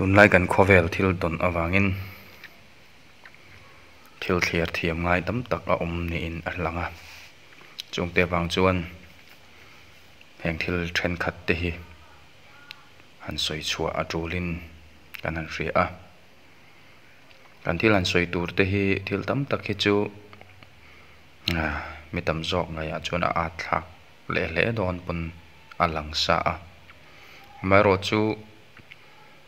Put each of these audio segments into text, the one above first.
Tunlai kan khawvel thil tawn avangin thil thliar thiam ngai tam tak a awm niin a lang a, chungte avang chuan heng thil thenkhat te hi han sawi chhuah a tulin kan han hria a. Kan thil han sawi tur te hi thil tam tak hi chu mi tam zawk ngaihah chuan a at thlak leh hle dawn pawn a lang sa a. Amaherawhchu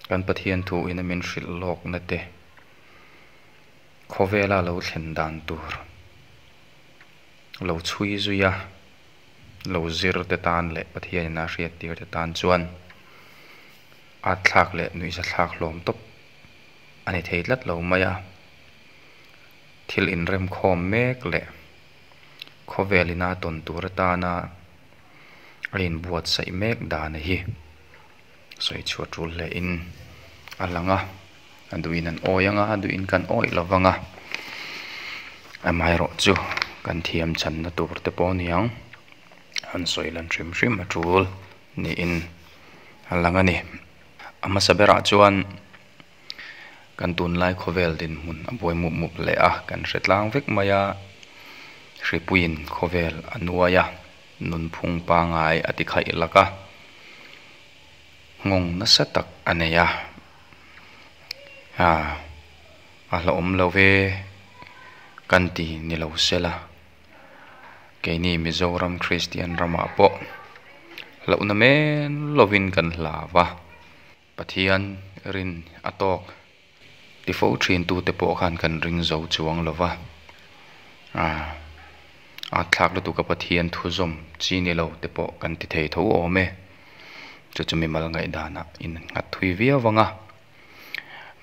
kan Pathian thu ina min hrilh lawkna te khawvela lo thlen dan tur lo chhui zui a, lo zir te tan leh Pathian ina hriat tir te tan chuan at thlak leh nuihza thlak hlawm tawp a ni thei tlat lo mai a. Thil inremkhawm mek leh khawvel ina tawn tur atana a inbuatsaih mek dan hi sawi chhuah tul hle in a lang a, a duhin an awi anga a duhin kan awih lo vang a, amaherawh chu kan thiam channa tur te pawh a ni ang an sawi lan hrim hrim a tul niin a lang a ni. A hmasa berah chuan kan tunlai khawvel dinhmun a buai mup mup hle a, kan hre tlang vek mai a, hripuiin khawvel a nuai a, nunphung pangai a ti khaih lak a, nghawng nasa tak a nei a, ah a hlauhawm lo ve kan ti ni lo sela. Keini Mizoram Kristian ramah pawh hlauhna men lovin kan hlau va, Pathian rin a tawk ti fo thin tute pawh khan kan ring zo chuang lo va, a thlak lutuk a Pathian thuzawm chi ni lo te pawh kan ti thei tho awm e. Chu chu mimal ngaihdanah in nghat thui viau vang a.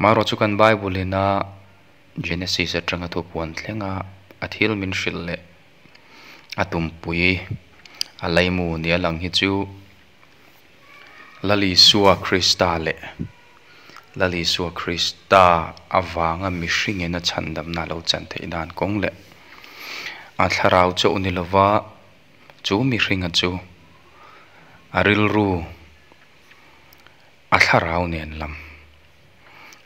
Marawh chu kan Bible ina Genesis atanga thupuan thlenga a thil min hrilh leh a tumpui a laimu nia lang hi chu Lal Isua Krista leh Lal Isua Krista avanga mihringin a chhandamna a lo chan theih dan kawng leh a thlarau chauh ni lova chu mihringa chu a rilru a thlarau nen lam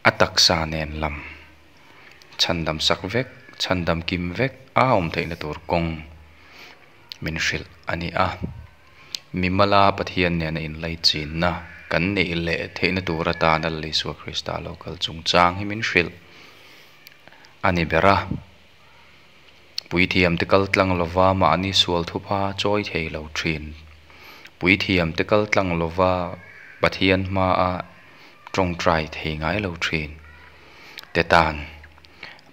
a taksa nen lam chhandam sak vek chhandam kim vek a awm theihna tur kawng min hrilh a ni a. Mimala Pathian nena inlaichinna kan neih leh theihna tur atana Lal Isua Krista lo kal chungchang hi min hrilh a ni ber a. Puithiamte kal tlang lova mahni sual thupa chawi thei lo thin. Puithiamte kal tlang lova Pathian hmaa tawngtai thei ngai lo thin te tan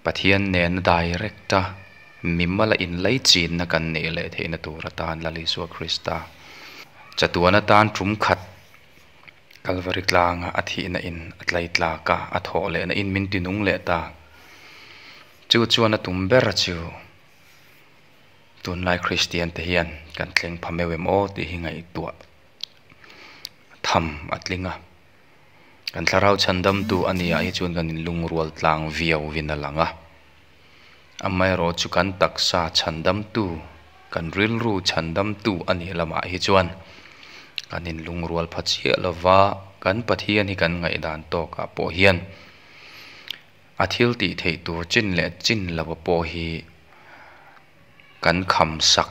Pathian nena direct a Mimala inlaichinna kan neih leh theihna tur atan Lal Isua Krista chatuan atan tum khat Kalvari tlanga a thihna in a tlai tlak a, a thawh lehna in min tinung leh ta. Chu chuan a tum ber chu tunlai Kristian te hian kan thleng pha meuh em aw tih hi ngaihtuah tham a tling a. Kan thlarau chhandamtu a nih ah hi chuan kan inlungrual tlang viau vin a lang a. Amaherawh chu kan taksa chhandamtu, kan rilru chhandamtu a nih lamah hi chuan kan inlungrual pha chiah lova, kan Pathian hi kan ngaihdan tawkah pawh hian a thil tih theih tur chin leh chin lova pawh hi kan kham sak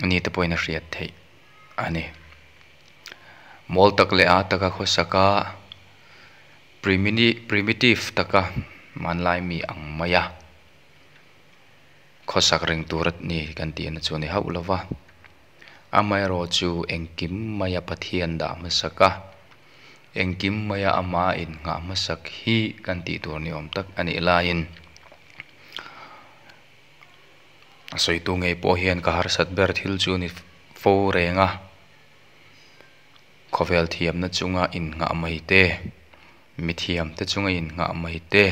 ni te pawhin a hriat theih a ni. Mawl tak leh a taka khawsaka. Primitive taka hmanlai mi ang mai a, khawsak reng tur a ni kan tihna chu a ni hauh lo va. Amaherawh chu engkim maia Pathian dah hmasak a, engkim maia ama innghah hmasak hi kan tih tur ni awm tak a nih laiin a sawitu ngei pawh hian ka harsat ber thil chu a ni fo reng a. Khawvel thiamna chunga innghah mai te, mithiamte chunga innghah mai te,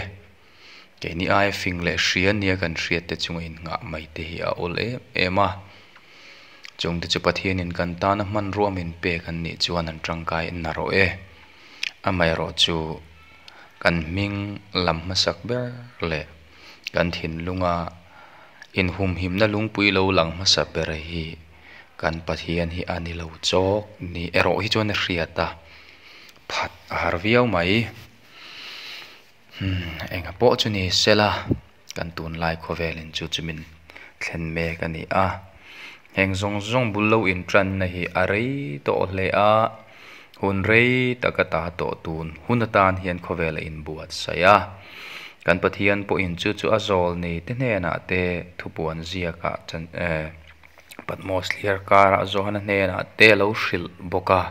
keini aia fing leh hria nia kan hriatte chunga innghah mai te hi a awl em em a. Chungte chu Pathianin kan tana hmanrua min pek an nih chuan an tangkai narawh e. Amaherawh chu kan hming lam hmasak ber leh kan thinlunga inhumhimna lungpui lo lang hmasa ber hi Kan Pathian hi a ni lo chawk ni erawh hi chuan a hriat a, phat a har viau mai. Umm enga pawh chu ni sela kan tunlai khawvelin chu chu min thlen mek a ni a. Heng zawng zawng bul lo intanna hi a rei tawh hle a, hun rei tak a ta tawh tun hun atan hian khawvel a inbuatsaih a. Kan Pathian pawhin chu chu a zawl nei te hnenah te thupuan ziakah chan eh Patmos thliar karah Johana hnenah te a lo hrilh bawk a,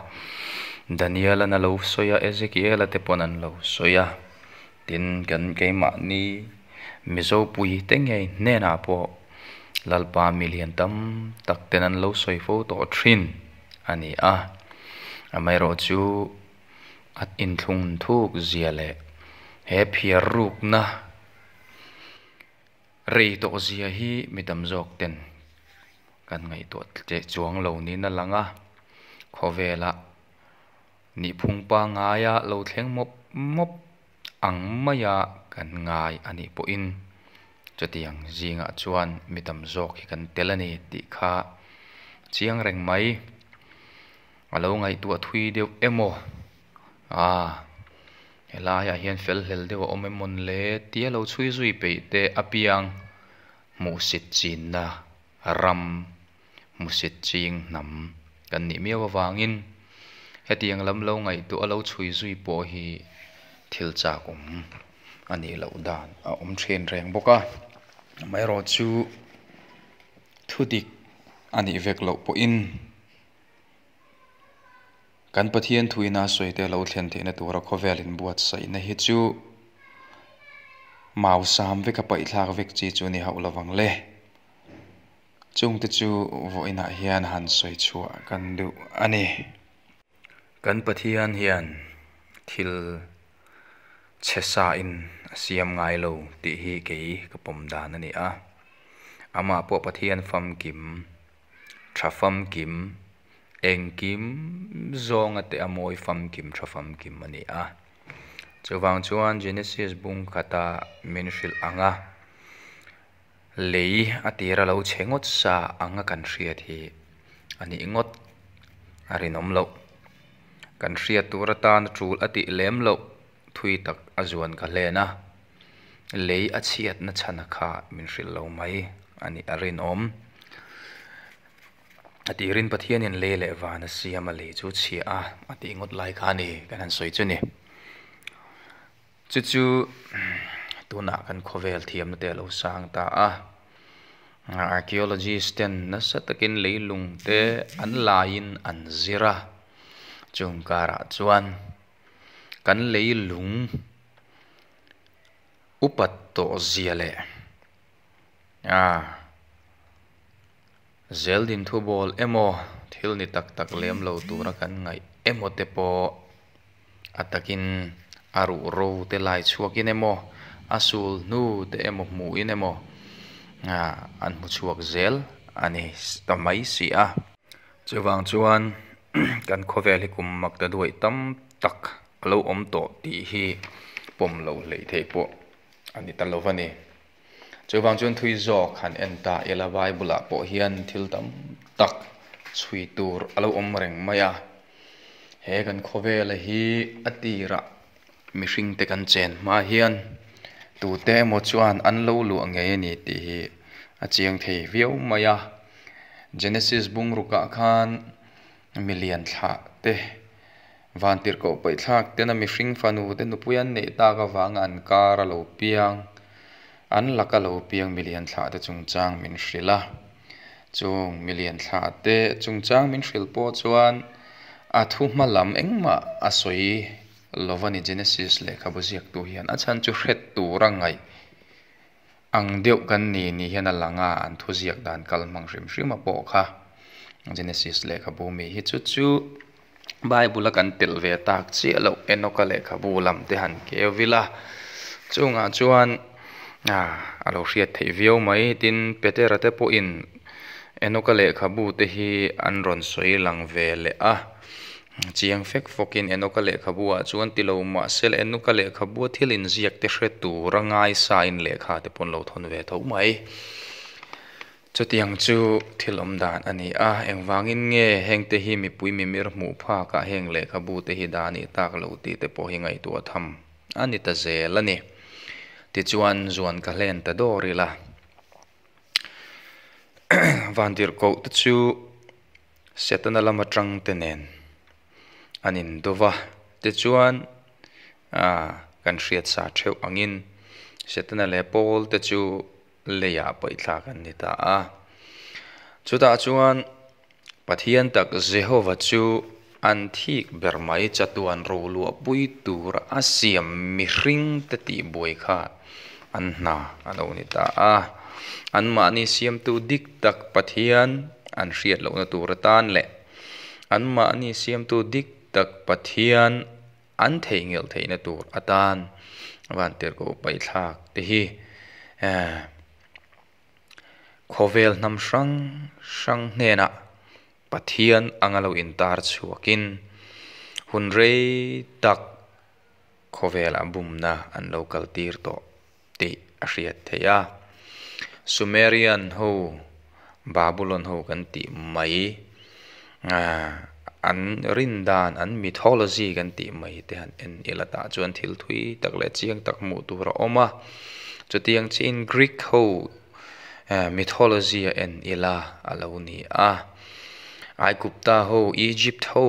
Daniel-an a lo sawi a, Ezekiel-a te pawn an lo sawi a. Tin, kan keimahni Mizo puite ngei hnenah pawh Lalpa milian tam tak ten an lo sawi fo tawh thin a ni a. Amaherawhchu a inthlung thuk zia leh he phiar rukna rei tawh zia hi mi tam zawk ten kan ngaihtuah teh chuang lo niin a lang a. Khawvela Nihphung pangngaia lo thleng mawp mawp ang maia kan ngai a nih pawhin chutiang zingah chuan mi tam zawk hi kan tel a ni tih kha chiang reng mai. A lo ngaihtuah thui deuh emaw? Aa, helaiah hian fel hlel deuh a awm em mawn le? Tia lo chhui zui peih te apiang hmuhsit chinna ram hmusit ching hnam kan nih miau avangin hetiang lam lo ngaihtuah a lo chhui zui pawh hi thil chak awm a nih loh dan a awm thin reng bawk a. Amaherawhchu thudik a nih vek loh pawhin kan Pathian thuina sawi te lo thlen theihna tura khawvel inbuatsaihna hi chu mausam veka paihthlak vek chi chu a ni hauh lovang le. Chungte chu vawiinah hian han sawi chhuah kan duh a ni. Kan Pathian hian thil chhe sain a siam ngai lo tih hi kei ka pawm dan a ni a. Amah pawh Pathian famkim, tha famkim, engkim zawnga te a mawi famkim, tha famkim a ni a. Chuvang chuan Genesis bung khata min hrilh ang a. Lei a tira lo chhe ngawt sa anga kan hriat hi a nih ngawt a rinawm loh. Kan hriat tur atana tul a tih lem loh thui tak a zuan ka hlen a, lei a chhiatna chhana kha min hrilh lo mai a nih a rinawm. A tirin Pathianin lei leh van a siam a lei chu chhia a a tih ngawt lai kha a ni kan han sawi chu ni. Chu chu tunah kan khawvel thiamna te a lo sang ta a, archaeologist ten nasa takin leilung te an laiin an zir a, chung karah chuan kan leilung upat tawh zia leh ah Zeldin thu bawl emaw, thil ni tak tak lem lo tura kan ngaih emaw te pawh a takin a ruh ro te lai chhuakin emaw, a sul hnu te emaw hmuhin emaw an hmu chhuak zel a ni ta mai si a. Chuvang chuan kan khawvel hi kum mak ta duaih tam tak a lo awm tawh tih hi pawm lo hleih theih pawh a ni ta lo va ni. Chuvang chuan thui zawk han en ta ila Bible ah pawh hian thil tam tak chhui tur a lo awm reng mai a. He kan khawvela hi a tirah mihring te kan chen hma hian tute emaw chuan an lo luah ngei a ni tih hi a chiang thei viau mai a. Genesis bungrukah khan milian thlah te Vantirhkoh paihthlak tena mihring fanu te nupui an neih tak avanga an kar a lo piang, an laka lo piang milian thlah te chungchang min hrilh a. Chung milian thlah te chungchang min hrilh pawh chuan a thu hma lam engmah a sawi lo va ni Genesis lehkhabu ziaktu hian a chhan chu hret tura ngaih ang deuh kan ni ni hian a lang a, an thuziak dan kal hmang hrim hrim a pawh kha Genesis lehkhabu mi hi chu chu Bible a kan telh ve tak chiah loh Enoch-a lehkhabu lam te han keu vil a, chungah chuan a lo hriat theih viau mai. Tin, Petera te pawhin Enoch-a lehkhabu te hi an rawn sawi lang ve leh a, chiang fek fawkin Enoch-a lehkhabu ah chuan ti lo mahse Enoch-a lehkhabua thil inziak te hre tura ngaisain lehkha te pawh an lo thawn ve tho mai. Chutiang chu thil awm dan a ni a, engvangin nge hengte hi mipui mimir hmuh phakah heng lehkhabu te hi dah a nih tak lo tih te pawh hi ngaihtuah tham a ni ta zel a ni. Tichuan zuan ka hlen ta dawr ila. Vantirhkoh te chu Setana lam atang te nen an indo va, tichuan kan hriat sa theuh angin Setana leh Paul te chu leiah paihthlak an ni ta a. Chutah chuan Pathian tak Jehova chu an thik ber mai chatuan roluahpui tura a siam mihringte tihbuai kha an hna a lo ni ta a. Anmahni siamtu dik tak Pathian an hriat lohna tur atan leh anmahni siamtu dik tak Pathian an theihnghilh theihna tur atan vantirhkoh paihthlak te hi khawvel hnam hrang hrang hnenah Pathian anga lo intar chhuakin hun rei tak khawvelah bumna an lo kaltir tawh tih a hriat theih a. Sumerian ho, Babulon ho kan tih mai, an rin dan, an mythology kan tih mai te han en ila tah chuan thil thui tak leh chiang tak hmuh tur a awm a. Chutiang chiin Greek ho mythology a en ila a lo ni a. Aigupta ho, Egypt ho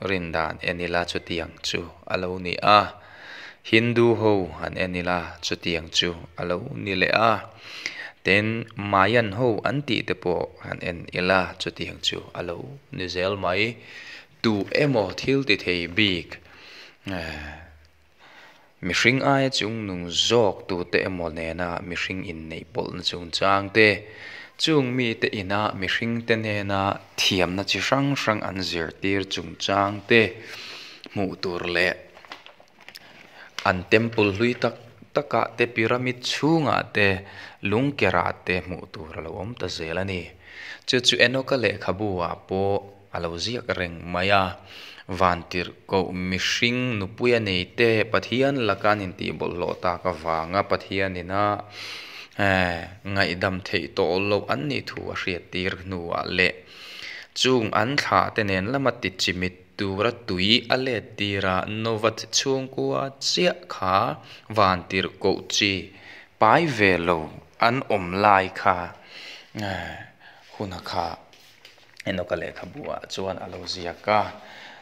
Rin dan en ila chutiang chu a lo ni a, Hindu ho han en ila chutiang chu a lo ni leh a, tin Mayan ho an tih te pawh han en ila chutiang chu a lo ni zel mai. Tu emaw thil ti thei bik Mihring aia chungnung zawk tute emaw nena mihring inneih pawlhna chungchang te, chung mite ina mihringte nena thiamna chi hrang hrang an zirtir chungchang te hmuh tur leh an temple hlui tak takah te pyramid chhungah te lungkerah te hmuh tur a lo awm ta zel a ni. Chu chu Enoka lehkhabu ah pawh A lo ziak reng mai a, Vantirhkoh mihring nupuia neite Pathian laka an intih bawlhhlawh tak avanga Pathianin a ngaihdam theih tawh loh an nih thu a hriattir hnuah leh chung an thlahte nen lama ti chimit tura tui a lettir a, Nova chhungkua chiah kha Vantirhkoh chi pai ve lo an awm lai kha huna kha Enoka lehkhabu ah chuan a lo ziak a,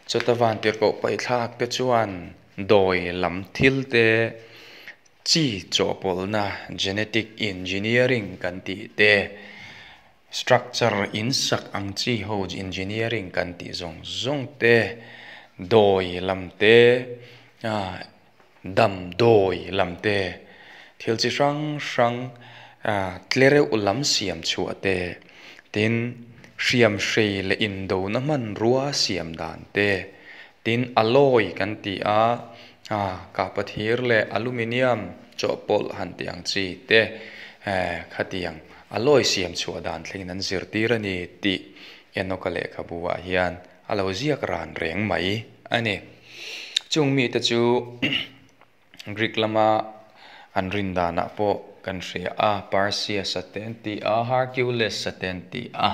chuta vantirhkoh paihthlak te chuan dawi lam thil te chi chawhpawlhna genetic engineering kan tih te, structure in sak ang chi ho engineering kan tih zawng zawng te, dawi lam te ah damdawi lam te, thil chi hrang hrang tlereuh lam siam chhuah te, tin hriam hrei leh indona hmanrua siam dan te, tin alloy kan tih a kahpathir leh aluminium chawhpawlh han tih ang chi te khatiang alloy siam chhuah dan thlengin an zirtir a ni tih Enoka lehkhabu ah hian a lo ziak ran reng mai a ni. Chung mite chu Greek lama an rin danah pawh kan hria a, Perseus a te an ti a, Hercules a te an ti a,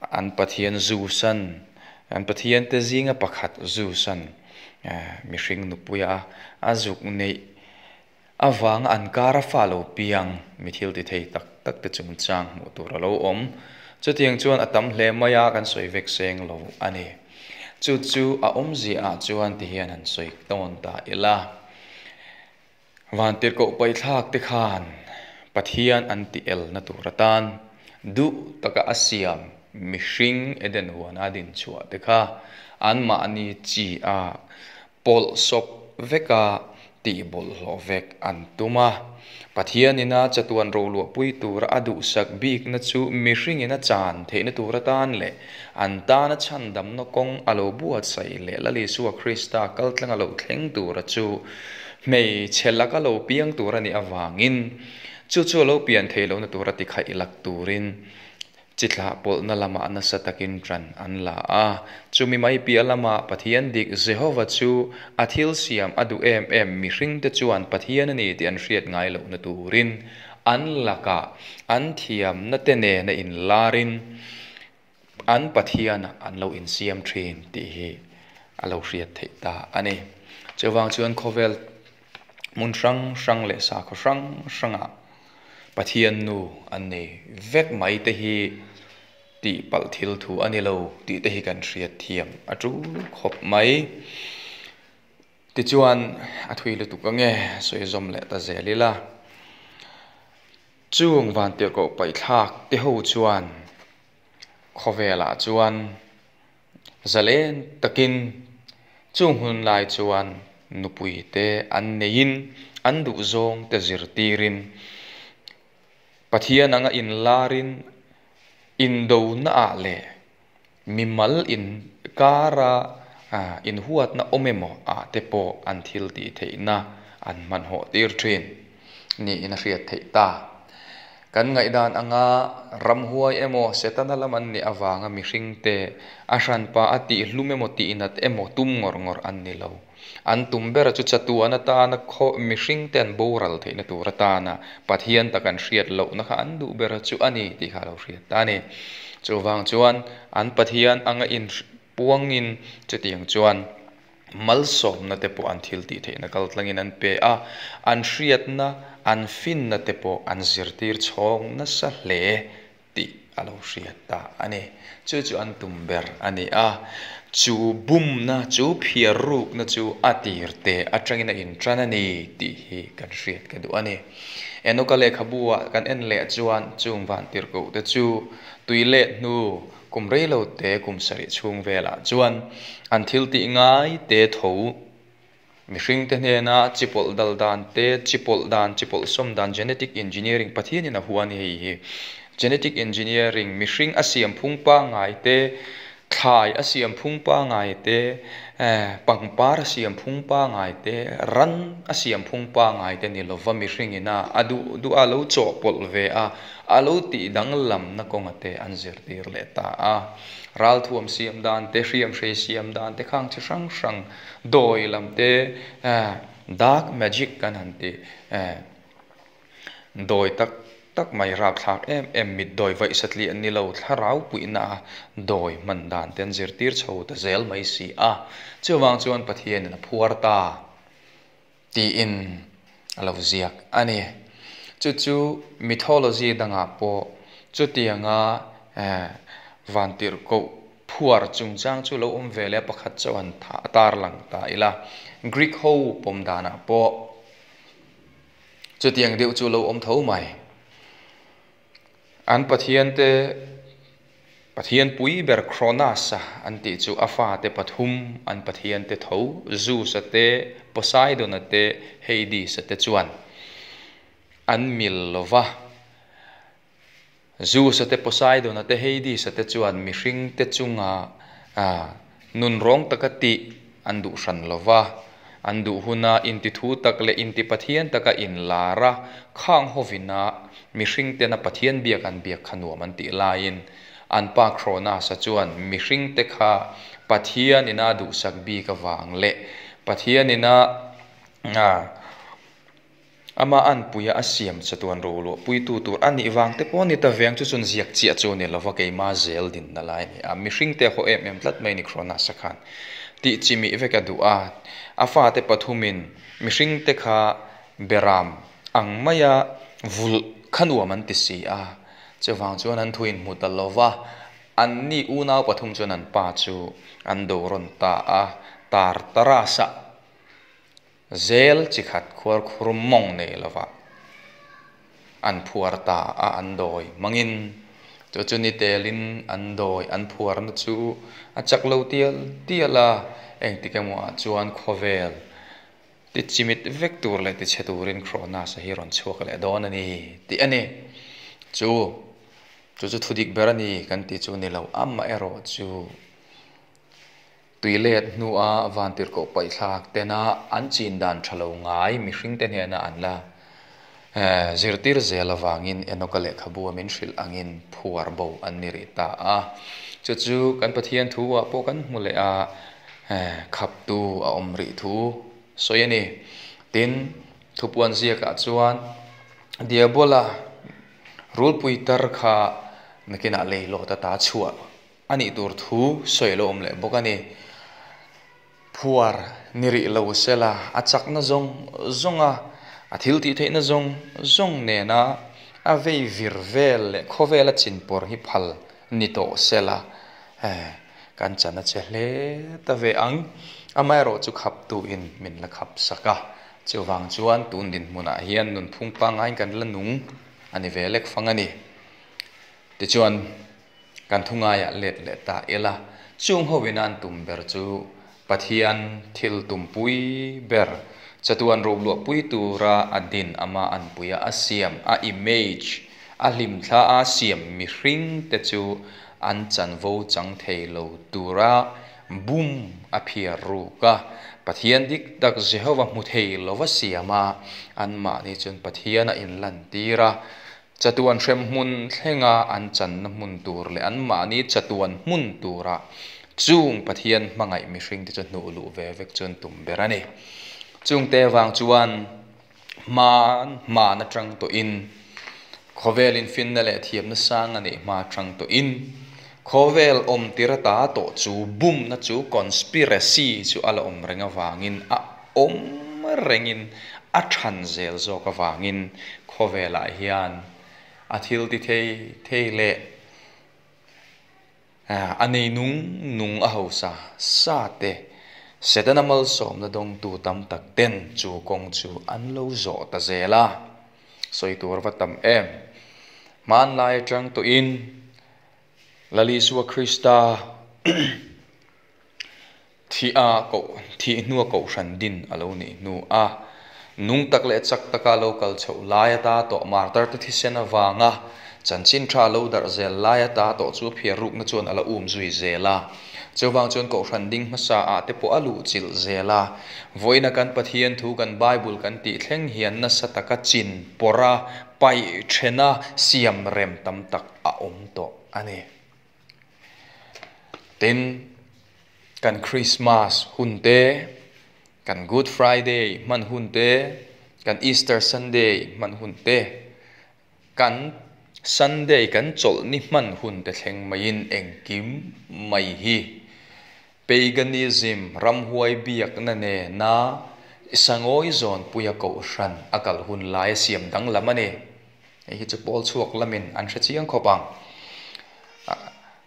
an pathian Zeus-an, an pathiante zinga pakhat Zeus-an mihring nupuia a zuk neih Avanga an kar a fa lo piang mi thil ti thei tak tak te chungchang hmuh tur a lo awm. Chutiang chuan a tam hle mai a, kan sawi vek seng lo a ni. Chu chu a awmzia ah chuan ti hian han sawi tawn ta ila. Vantirhkoh paithlak te khan Pathian an ti elna tur atan duh taka a siam mihring Eden huana a dinchhuah te kha anmahni chi a pawlh sawp veka tih bawlhhlawh vek an tum a. Pathianin a chatuan roluahpui tura a duhsak bikna chu mihringin a chan theihna tur atan leh an tana chhandamna kawng a lo buatsaih leh Lal Isua Krista kaltlang a lo thleng tura chu hmeichhe laka lo piang tur a nih avangin chu chu a lo pian theih lohna tura tikhaih lak turin Chithlah pawlhna lamah nasa takin ṭan an la a. Chumi mai piah lamah Pathian dik Jehova chu a thil siam a duh em em mihringte chuan Pathian a ni tih an hriat ngai lohna turin an lakah an thiamna te nena inlarin an Pathianah an lo insiam thin tih hi a lo hriat theih ta a ni. Chuvang chuan khawvel hmun hrang hrang leh sakhaw hrang hrangah Pathian nu an nei vek mai te hi tihpalh thil thu a ni lo tih te hi kan hriat thiam a tul khawp mai. Tichuan a thui lutuk ange sawi zawm leh ta zel ila. Chung vantirhkoh paihthlak te ho chuan khawvelah chuan zalen takin chung hun lai chuan nupui te an neiin an duhzawng te zirtirin Pathian anga inlarin indonaah leh mimal inkara inhuatna awm emaw ah te pawh an thil tih theihna an hmanhawh tir thin niin a hriat theih ta. Kan ngaihdan anga ramhuai emaw Setana lam an nih avanga mihringte a hranpa a tihhlum emaw tihnat emaw tum ngawr ngawr an ni lo. An tum ber chu chatuan atana khaw mihringte an boral theihna tur atana Pathian tak an hriat lohna kha an duh ber chu a ni tih kha a lo hriat ta a ni. Chuvang chuan an Pathian anga inpuangin chutiang chuan malsawmna te pawh an thil tih theihna kaltlangin an pe a, an hriatna, an finna te pawh an zirtir chhawng nasa hle tih a lo hriat ta a ni. Chu chu an tum ber a ni a, chu bumna, chu phiar rukna chu a tir te atangin a intan a ni tih hi kan hriat ka duh a ni. Enoka lehkhabu ah kan en leh chuan chung vantirhkoh te chu tui let hnu kum rei lo te kum sarih chhung velah chuan an thil tih ngai te tho Mihringte hnena chi pawlh dal dan te, chi pawlh dan, chi pawlh sawm dan, genetic engineering, Pathianin a hua a ni hei hi. Genetic engineering, mihring a siam phung pangngai te, thlai a siam phung pangngai te, pangpar a siam phung pangngai te, ran a siam phung pangngai te ni lova mihringina a duh duh a lo chawhpawlh ve a, a lo tih danglamna kawnga te an zirtir leh ta a. Ralthuam siam dan te, hriamhrei siam dan te khang chi hrang hrang Dawi lam te dark magic kan han ti dawi tak tak mai rapthlak em em mit dawi vaih satliah ni lo thlarau puihna a dawi hman dan te an zirtir chho ta zel mai si a, chuvang chuan Pathianin a phuar ta tiin a lo ziak a ni. Chu chu mythology dangah pawh chutianga vantirhkoh Phuar chungchang chu lo awm ve leh a pakhat chauh han a tarlang ta ila. Greek ho pawm danah pawh chutiang deuh chu lo awm tho mai. An pathiante Pathian pui ber Cronus-a an tih chu a fate pathum an pathiante tho Zeus-a te, Poseidon-a te, Hades-a te chuan an mil lo va. Zeus-a te, Poseidon-a te, Hades-a te chuan mihringte chunga nunrawng taka tih an duh hran lo va, an duh huna intithu tak leh intipathian taka inlar a, khang hovina mihringtena Pathian biak an biak kha nuam an tih laiin an pa Cronus-a chuan mihringte kha Pathianina duhsak bik avang leh Pathianina Amah anpuia a siam chatuan roluah puitu tur a nih vang te pawh a ni ta veng chu chuan ziak chiah chu a ni lova keimah zel dinna lai a ni a, mihring te a haw em em tlat mai ni Cronus-a khan tih chimih vek a duh a, a fate pathumin mihring te kha beram ang maia vulh kha nuam an ti si a, chuvang chuan an thu inhmu ta lova anni unau pathum chuan an pa chu an do rawn ta a, Tartarus-a Zel chi khat khuar khur mawng nei lovah an phuar ta a, an dawi hmangin chu chu ni telin an dawi an phuarna chu a chak lo tial tial a, engtik emaw ah chuan khawvel ti chimit vek tur leh ti chhe turin Cronus-a hi rawn chhuak leh dawn a ni tih a ni. Chu chu chu thudik ber a ni kan tih chu ni lo, amaherawhchu Tui let hnua vantirhkoh paihthlak tena an chin dan tha lo ngai mihringte hnena an la zirtir zel avangin Enoka lehkhabu a min hrilh angin phuar bo an ni rih ta a. Chu chu kan Pathian thu ah pawh kan hmu leh a, khaptu a awm rih thu sawi a ni. Tin, thupuan ziakah chuan. Diabola rulpui tar kha nakinah leihlawt ata chhuah a nih tur thu sawi a lo awm leh bawk a ni. Phuar ni rih lo sela, a chakna zawng zawnga, a thil tih theihna zawng zawng nena a vei vir vel leh khawvela chinpawr hi phal ni tawh sela, kan chan a che hle ta ve ang. Amaherawh chu khaptuin min la khap sak a, chuvang chuan tun dinhmunah hian nunphung pangaiin kan la nung a ni ve lek fang a ni. Tichuan, kan thu ngaiah let leh ta ila, chung ho ina an tum ber chu Pathian thil tumpui ber, chatuan rukluahpui tura a din ama anpuia a siam, a image, a hlimthla a siam mihring te chu an chanvo chang thei lo tura bum a phiar ruk a. Pathian dik tak Jehova hmu thei lova siam a, anmahni chuan Pathian a inlantir a. Chatuan hrem hmun thlenga an channa hmun tur leh anmahni chatuan hmun tura chung Pathian hmangaih mihringte chu hnuh luh ve vek chu an tum ber a ni. Chungte vang chuan hman hman atang tawhin khawvel infinna leh thiamna sang a neih hma atang tawhin khawvel awm tir ata tawh chu bumna chu conspiracy chu a la awm reng avangin a awm rengin a than zel zawk avangin khawvelah hian a thil ti thei thei leh a nei nung nung a hausa sa te Setana malsawmna dawngtu tam tak ten chu kawng chu an lo zawh ta zel a, sawi tur va tam em. Hmanlai atang tawhin Lal Isua Krista Thih a koh, thih hnua kohhran din a lo nih hnu a, nung tak leh chak taka lo kal chhoh lai ata tawh martar te thisen avanga chanchin tha lo darh zel lai ata tawh chu phiar rukna chuan a la um zui zel a. Chuvang chuan kohhran ding hmasa ah te pawh a luh chilh zel a. Vawiina kan Pathian thu kan Bible kan tih thleng hian nasa taka chin pawrh a, paih then a, siam rem tam tak a awm tawh a ni. Tin, kan Christmas hun te, kan Good Friday hman hun te, kan Easter Sunday hman hun te, kan Sunday kan chawlhni hman hun te thleng maiin engkim mai hi Paganism ramhuai biakna nena sangawi zawnpuia kohhran a kal hun laia siam danglam a ni. Hei hi chu pawl chhuak lamin an hre chiang khawp ang.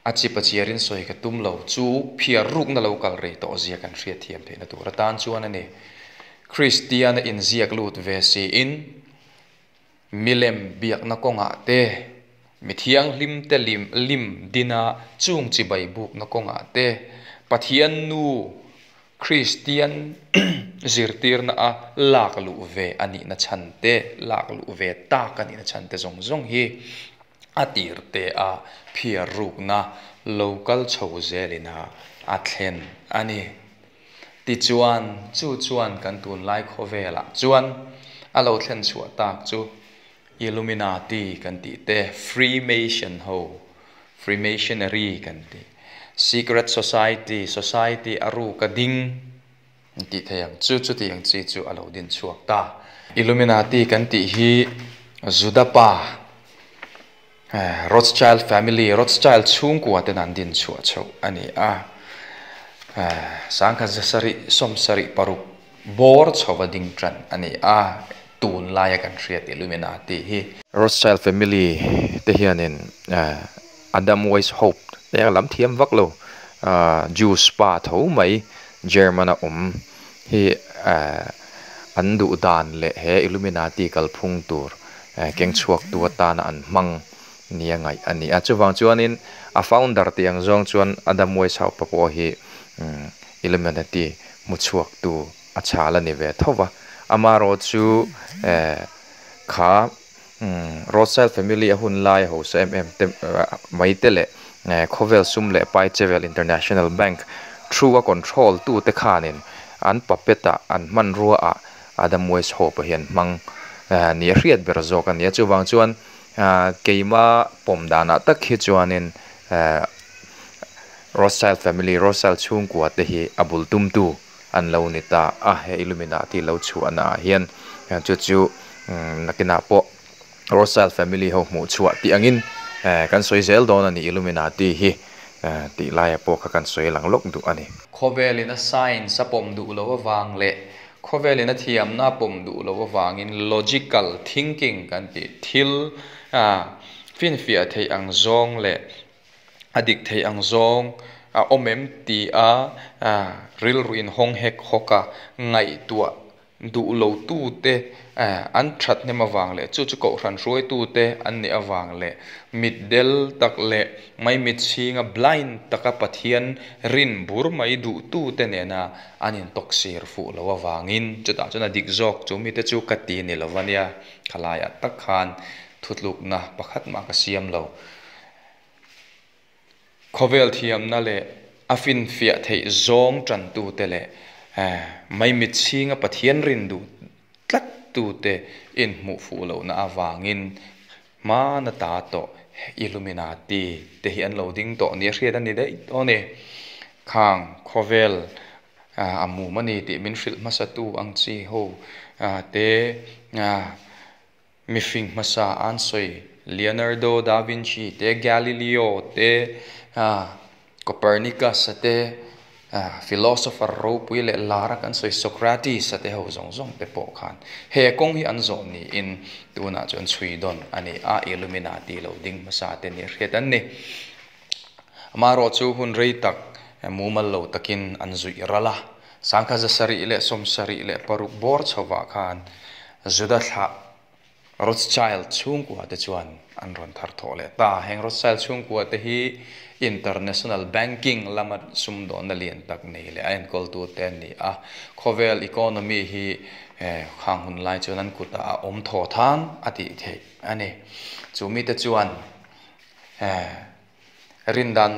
A chi pachiarin sawi ka tum lo chu phiar rukna lo kal rei tawh zia kan hriat thiam theihna tur atan chuan a ni. Kristiana inziak lut ve siin milem biakna kawngah te, mi thianghlim te lim lim dina chung chibai bukna kawngah te, Pathian nu Kristian zirtirna a lak luh ve a nihna chhan te, lak luh ve tak a nihna chhan te zawng zawng hi a tir te a phiar rukna lo kal chho zelin a a thlen a ni. Tichuan, chu chuan kan tunlai khawvelah chuan a lo thlen chhuah tak chu Illuminati kan tih te, Freemason ho, Freemasonry kan tih, Secret Society, Society a ruk a ding an tih thei ang chu, chuti ang chi chu a lo din chhuak ta. Illuminati kan tih hi Juda pa, Rothschild family, Rothschild chhungkua ten an din chhuah chhoh a ni a. Sangkhat zasarih sawmsarih paruk bawr chhova ding tan a ni a, tunlaia kan hriat Illuminati hi. Rothschild family te hianin Adam Weishaupt te a lam thiam vak lo, Jews pa tho mai German a awm hi an duh dan leh he Illuminati kalphung tur keng chhuaktu atana an hmang nia ngaih a ni a. Chuvang chuanin a founder tih ang zawng chuan Adam Weishaupt-a pawh hi Illuminati hmu chhuaktu a chhal a ni ve tho va. Amaherawh chu kha Rothschild family a hun lai hausa em em te mai te leh khawvel sum leh pai chevel International Bank through a control tu te khanin an puppet ah an hmanrua ah Adam Weishaupt-a hi an hmang nia hriat ber zawk a ni a. Chuvang chuan keima pawm danah tak hi chuanin Rothschild family, Rothschild chhungkua te hi a bul tumtu an lo ni ta a, he Illuminati lo chhuahna ah hian chu chu nakinah pawh. Rothschild family ho hmuh chhuah tih angin kan sawi zel dawn a ni Illuminati hi tih laia pawh kha kan sawi lang lawk duh a ni. Khawvelin a science a pawm duh loh avang leh khawvelin a thiamna a pawm duh loh avangin logical thinking kan tih thil finfiah theih ang zawng leh a dik theih ang zawng a awm em ti a rilru inhawng hek hawk a ngaihtuah duh lotute an that hnem avang leh chu chu kohhran hruaitute an nih avang leh mitdel tak leh maimitchhinga blind taka Pathian rin bur mai duhtute nena an intawksir fuh loh avangin chutah chuan a dik zawk chu mite chu ka ti ni lova nia khalaiah tak khan thutlukna pakhat mah ka siam lo. Khawvel thiamna leh a finfiah theih zawng tantute leh maimitchhinga Pathian rin duh tlattute inhmuh fuh lohna avangin hmana ta tawh Illuminati te hi an lo ding tawh nia hriat a ni daih tawh a ni. Khang khawvel a mum a ni tih min hrilh hmasatu ang chi ho te Mifing hmasa an sawi Leonardo da Vinci te, Galileo te, Copernicus-a te, philosopher ropui leh lara kan sawi Socrates-a te ho zawng zawng te pawh khan he kawng hi an zawh niin tunah chuan chhui dawn a ni a, Illuminati lo ding hmasa te nih hriat an ni. Amaherawh chu hun rei tak mumal lo takin an zuih ral a, sangkha 776 bawr chhovah khan Juda thlah Rothschild chhungkua te chuan an rawn thar thawh leh ta. Heng Rothschild chhungkua te hi international banking lama sumdawnna lian tak nei leh a enkawltu te an ni a. Khawvel economy hi khang hun lai chuan an kutah a awm thaw thang a tih theih a ni. Chu mite chuan Rindan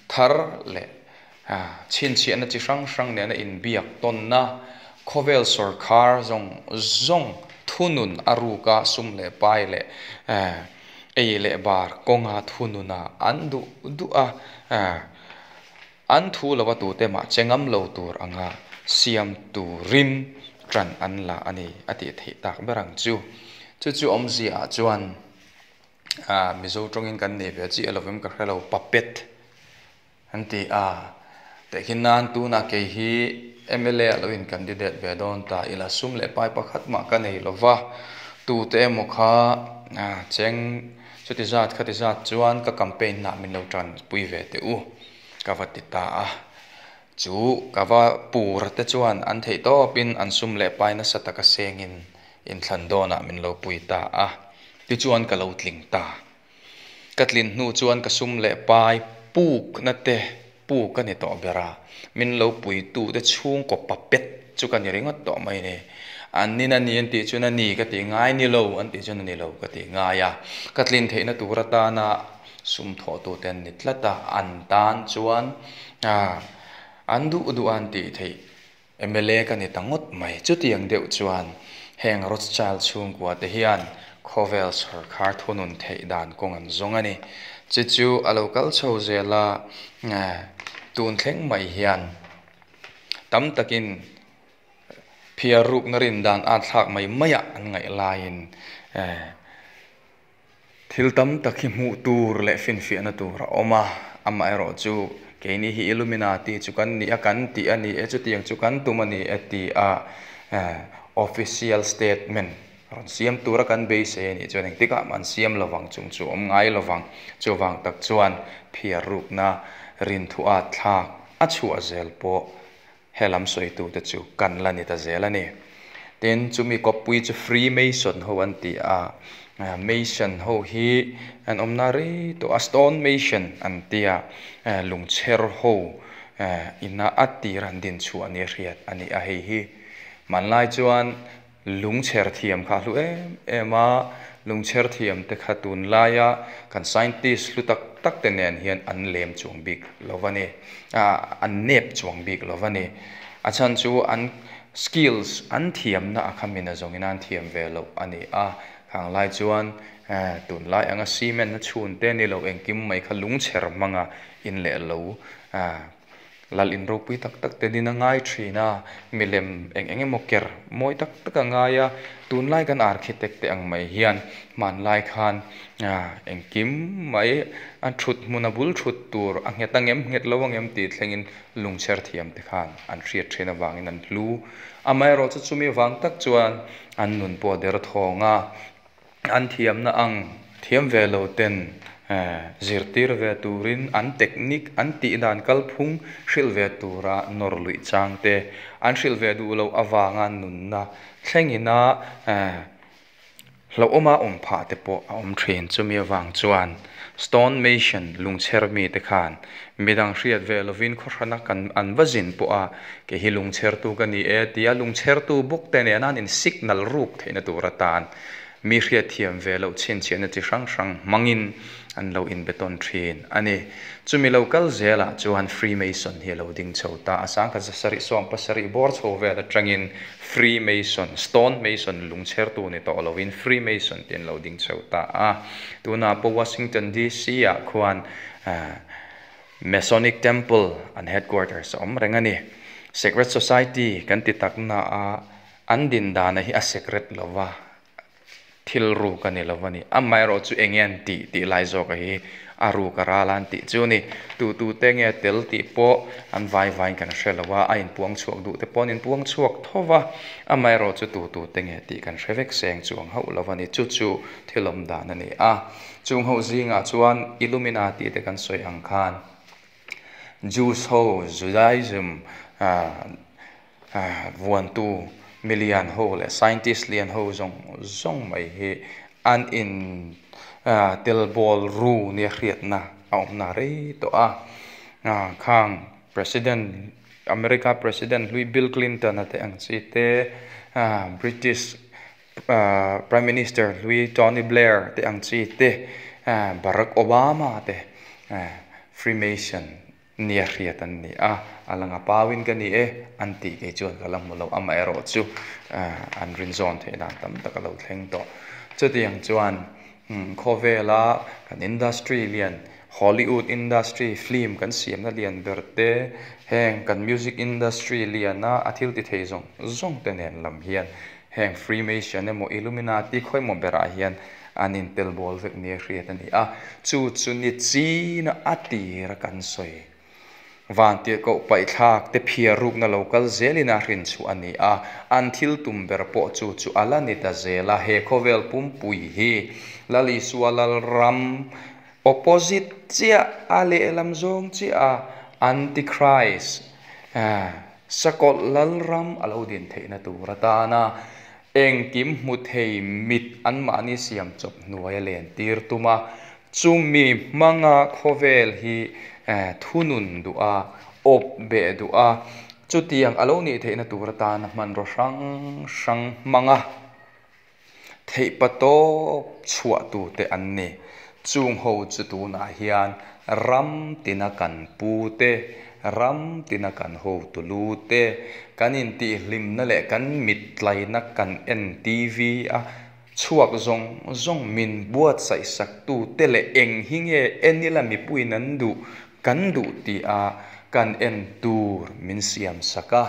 thar leh chhinchhiahna chi hrang hrang nena inbiak tawnna, khawvel sawrkhar zawng zawng thunun a ruka sum leh pai leh ei leh bar kawnga thununa an duh duh a, an thu lova tute mah che ngam lo tur anga siam turin ṭan an la a ni a tih theih tak ber ang chu. Chu chu awmzia ah chuan. Ah Mizo tawngin kan nei ve chiah lovem ka hre lo puppet an ti a tehkhin nan tunah kei hi mla ah lo in candidate ve dawn ta ila sum leh pai pakhat mah ka nei lova tute emaw kha ah cheng chuti zat khati zat chuan ka campaign nah min lo tanpui ve teh u ka va ti ta a chu ka va pur te chuan an theih tawpin an sum leh pai nasa taka sengin Inthlan dawnah min lo pui ta a, tichuan ka lo tling ta. Ka tlin hnu chuan ka sum leh pai pukna te puk a ni tawh ber a, min lo puitute chhungkaw papet chu ka ni ringawt tawh mai ni. An nin a ni an tih chuan a ni ka tih ngai ni lo an tih chuan a ni lo ka tih ngai a, ka tlin theihna tur atana sum thawhtute an ni tlat a, an tan chuan an duh duh a an tih theih Mla ka ni ta ngawt mai. Chutiang deuh chuan heng Rothschild chhungkua te hian khawvel sawrkhar thunun theih dan kawng an zawng a ni. Chu chu a lo kal chho zel a, tun thleng mai hian tam takin phiar rukna rin dan at thlak mai maiah an ngaih laiin Thil tam tak hi hmuh tur leh finfiahna tur a awm a, amaherawh chu keini hi Illuminati chu kan ni a, kan tih a ni e, chutiang chu kan tum a ni e ti a official statement rawn siam tura kan beisei a nih chuan engtikah mah an siam lovang chung chu awm ngai lovang. Chuvang tak chuan phiar rukna rinthu at thlak a chhuah zel pawh He lam sawitute chu kan la ni ta zel a ni. Tin, chumi kawppui chu Freemason ho an ti a, Mason ho hi an awmna rei tawh a, Stone Mason an ti a, lungchher ho ina a tir an din chhuah nia hriat a ni a, hei hi hmanlai chuan Lungchher thiam kha a hlu em em a, lungchher thiam te kha tunlaia kan scientist hlu tak tak te nen hian an lem chuang bik lo va ni, an nep chuang bik lo va ni. A chhan chu an skills, an thiamna a kha min a zawngin an thiam ve loh a ni a, khang lai chuan tunlai anga cement a chhun te ni lo engkim mai kha lungchher hmanga in leh lo. Lal in ropui tak tak te din a ngai thin a, milem eng eng emaw ker mawi tak tak a ngai a, tunlai kan architect te ang mai hian hmanlai khan ah engkim mai a thut hmun a bul thut tur a nghet ang em nghet lo ang em tih thlengin lungchher thiam te khan an hriat thin avangin an hlu. Amaherawhchu chumi vang tak chuan an nun pawh a derthawng a. An thiamna ang thiam ve lo ten zirtir ve turin an technique, an tih dan kalphung hrilh ve tura nawr luih chang te, an hrilh ve duh loh avanga nunna thlengina hlauhawma awm phah te pawh a awm thin. Chumi avang chuan Stone Mason lungchher mite khan midang hriat ve lovin khawhrana kan an va zin pawh a, kei hi lungchhertu ka ni e tia lungchhertu bawk te nena an in signal ruk theihna tur atan Mi hriatthiam ve loh chhinchhiahna chi hrang hrang hmangin an lo inbetawn thin a ni. Chumi lo kal zelah chuan Freemason hi a lo ding chho ta a, sangkhat zasarih 70 bawr chho vel atangin Freemason, Stone Mason lungchhertu ni tawh loin Freemason tih an lo ding chho ta a. Tunah pawh Washington DC ah khuan Masonic Temple an headquarters a awm reng a ni. Secret Society kan ti takna a An din dana hi a secret lo va, thil ruk a ni lo va ni. Amaherawh chu eng nge an tih tih lai zawka hi a ruk a ral a an tih chu a ni. Tu tu te nge tel tih pawh an vai vaiin kan hre lo a, a inpuang chhuak duh te pawh an inpuang chhuak tho va, amaherawh chu tu tu te nge tih kan hre vek seng chuang hauh lo va ni. Chu chu thil awm dan a ni a. Chung ho zingah chuan Illuminati te kan sawi ang khan Jews ho Judaism Vuantu milian ho leh scientist lian ho zawng zawng mai hi an in tel bawl ru nia hriatna a awmna rei tawh a. Khang President America President hlui Bill Clinton a te ang chi te British Prime Minister hlui Tony Blair te ang chi te Barack Obama te Freemason Nia hriat an ni a, a lang a pauin ka ni e an tih kei chuan ka la hmu lo, amaherawh chu an rinzawn theih dan tam tak a lo thleng tawh. Chutiang chuan khawvela kan industry lian Hollywood industry film kan siamna lian ber te, heng kan music industry liana a thil ti thei zawng zawng te nen lam hian heng Freemason emaw Illuminati khawimaw berah hian an intel bawl vek nia hriat a ni a, chu chu ni china a tira kan sawi. Vantirhkoh paihthlak te phiar rukna lo kal zelin a hrin chhuah a ni a, an thil tum ber pawh chu chu a la ni ta zel a, he khawvel pumpui hi Lal Isua Lalram opposite chiah a lehlam zawng chiah a Antichrist sakawlh Lalram a lo din theihna tur atana Engkim hmu thei mit anmahni siam chawp hnuaia len tir tum a, chumi hmanga khawvel hi thunun duh a, awp beh duh a, chutiang a lo nih theihna tur atana hmanraw hrang hrang hmanga theihpa tawp chhuah tute an ni. Chung ho chu tunah hian ram tina kan pu te, ram tina kan hotu lu te, kan intihhlimna leh kan mittlaina kan en TV a chhuak zawng zawng min buatsaih saktu te leh eng hi nge en ila mipuiin an duh, kan duh tih a kan en tur min siam sak a.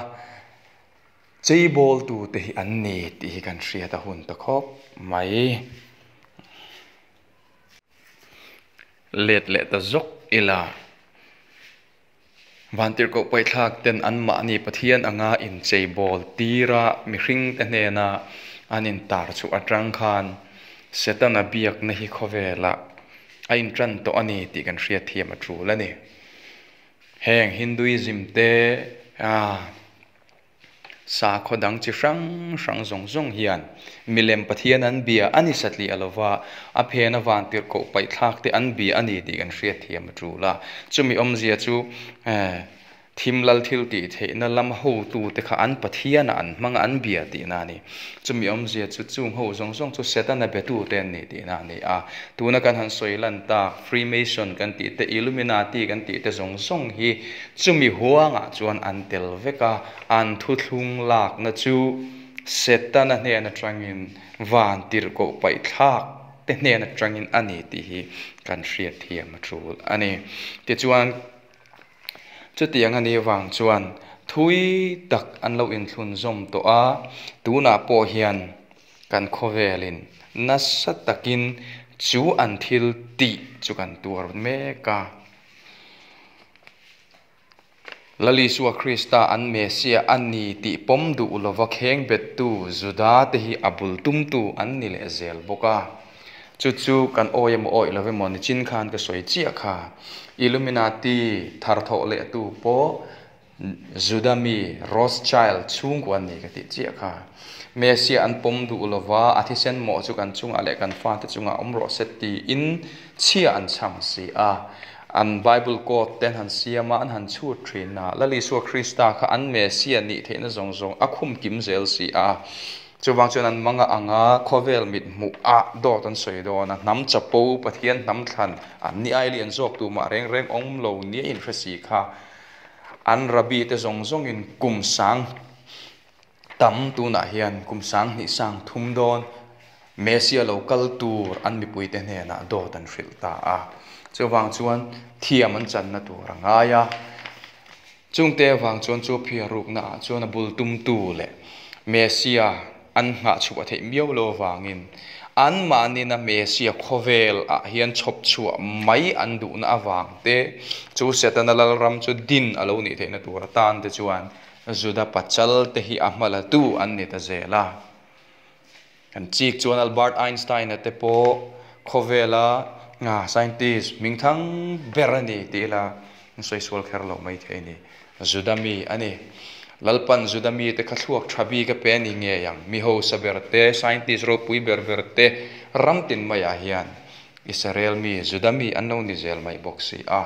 Cheibawltute hi an ni tih hi kan hriat a hun ta khawp mai. Let leh ta zawk ila. Vantirhkoh paithlak ten anmahni Pathian anga incheibawl tira mihringte hnena an intar chhuah atang khan Setana biakna hi khawvelah a intan tawh a ni tih kan hriatthiam a tul a ni. Heng Hinduism te Sakhaw dang chi hrang hrang zawng zawng hian milem Pathian an bia a ni satliah lo va, a phena vantirhkoh paihthlak te an bia a ni tih kan hriatthiam a tul a. Chumi awmzia chu thim lal thil tih theihna lam hotute kha an Pathianah an hmang a, an bia tihna a ni. Chumi awmzia chu chung ho zawng zawng chu Setana betute an ni tihna a ni a. Tuna kan han sawi lan tak Freemason kan tih te, Illuminati kan tih te zawng zawng hi Chumi huangah chuan an tel vek a, an thuthlung lakna chu Setana hnen atangin van tirhkoh paihthlak te hnen atangin a ni tih hi kan hriatthiam a tul a ni. Tichuan, Chutiang a nih vang chuan thui tak an lo inthlunzawm tawh a, tunah pawh hian kan khawvelin nasa takin chu an thil tih chu kan tuar mek a. Lal Isua Krista an Messiah a ni tih pawm duh lova kheng bettu Juda te hi a bul tumtu an ni leh zel bawk a. Chu chu kan awi emaw awi lo emaw nichin khan ka sawi chiah kha. Illuminati tharthawh lehtu pawh Juda mi Rothschild chhungkua an ni ka tih chiah kha. Messiah an pawm duh lova a thisen mawh chu kan chungah leh kan fate chungah awm rawh se tiin chhia an chhang si a. An Bible code te an han siam a, an han chhut thin a. Lal Isua Krista kha an Messiah nih theihna zawng zawng a khum kim zel si a. Chuvang chuan an manga anga khawvel mit hmuh ah dawt an sawi dawn a, hnam chapo Pathian hnam thlan an ni ai lian zawk tumah reng reng awm lo nia inhre si kha an rabbi te zawng zawngin kum sang tam tunah hian kum sang hnih sang thum dawn Messia lo kal tur an mipuite hnenah dawt an hrilh ta a. Chuvang chuan thiam an channa tur a ngai a. Chungte avang chuan chu phiar rukna ah chuan a bul tumtu leh Messia an nghah chhuah theih miau lo avangin anmahnina Messia khawvel ah hian chhawp chhuah mai an duhna avang te chu Setana lalram chu din a lo nih theihna tur atan te chuan Juda pachal te hi a hmalatu an ni ta zel a. Kan chik chuan Albert Einstein-a te pawh khawvela scientist hmingthang ber a ni tih ila an sawi sual kher loh mai thei a ni. Juda mi a ni. Lalpan Juda mite kha thluak tha bik a pe a ni ngei ang. Mi hausa ber te, scientist ropui ber ber te ram tin maiah hian Israel mi, Juda mi an lo ni zel mai bawk si a.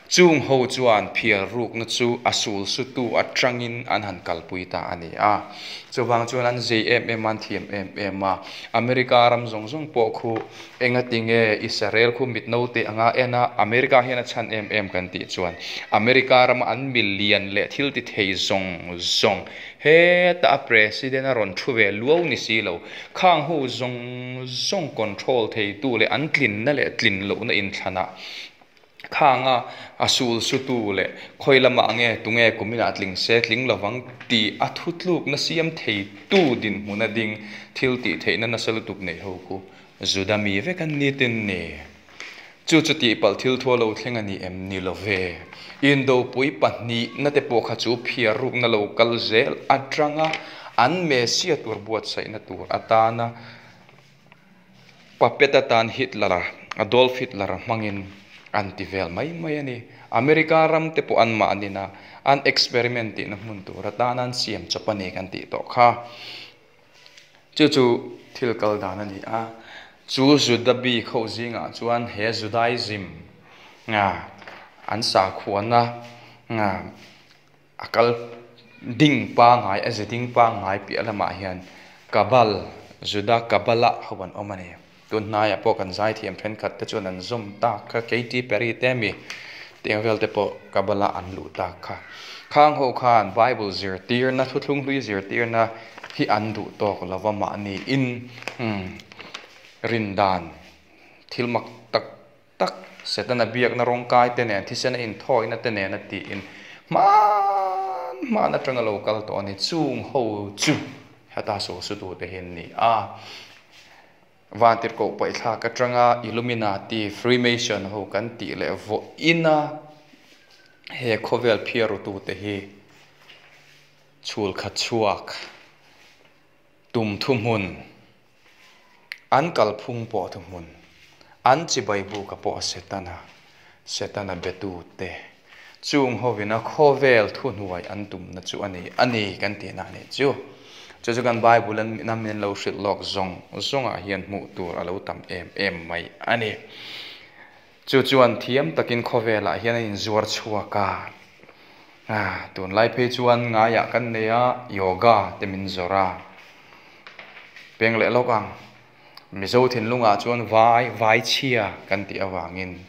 Chung ho chuan phial rukna chu a sul sutu atangin an han kalpui ta a ni a. Chuvang chuan an zei em em a, an thiam em em a. America ram zawng zawng pawh khu engati nge Israel khu mit naute anga en a, America hian a chhan em em kan tih chuan America rama an milian leh thil ti thei zawng zawng Heta a president a rawn thu ve luau ni si lo. Khang ho zawng zawng control theitu leh an tlinna leh tlin lohna inthlanah khanga a sul sutu leh khawi lamah nge tunge kuminah tling se tling lovang tih a thutlukna siam theitu dinhmuna ding thil tih theihna nasa lutuk nei ho khu Juda mi vek an ni tin ni. Chu chu tihpalh thil thua lo thleng a ni em ni lo ve. Indopui pahnihna te pawh kha chu phiar rukna lo kal zel atanga an Messia tur buatsaihna tur atana puppet atan Hitler-a, Adolf Hitler-a hmangin an ti vel mai mai a ni. America ram te pawh anmahnina an experiment tihna hmun tur atana an siam chawp a ni kan tih tawh kha. Chu chu thil kal dan a ni a, chu Juda bik ho zingah chuan he Judaism nga an sakhuana nga a kal ding pangngai a ze ding pangngai piah lamah hian Kabal, Juda Kabbalah ho an awm a ni. Tun hnaiah pawh kan zaithiam thenkhat te chuan an zawm tak kha, Katy Perry te ami teng vel te pawh Kabbalah an luh tak kha. Khang ho khan Bible zirtirna, thuthlung hlui zirtirna hi an duh tawk lo va mahni in rin dan thil mak tak tak Setana biakna rawngkai te nen thisena inthawina te nen a tiin hman hman atanga lo kal tawh a ni. Chung ho chu heta sualsutute hi an ni a. Vantirhkoh paihthlak atanga Illuminati, Freemason ho kan tih leh vawiina he khawvel phiarutute hi chhul khat chhuak tum thuhmun, an kalphung pawh thuhmun, an chibai buka pawh Setana, Setana betute Chung hovina khawvel thuhnuai an tumna chu a ni a ni kan tihna a nih chu. Chu chu kan Bible an min lo hrilh lawk zawng zawngah hian hmuh tur a lo tam em em mai a ni. Chu chuan thiam takin khawvelah hian a inzuar chhuak a. Tunlai phei chuan ngaiah kan nei a, yoga te min zawrh a. Peng leh lawk ang. Mizo thinlungah chuan vai, vai chhia kan tih avangin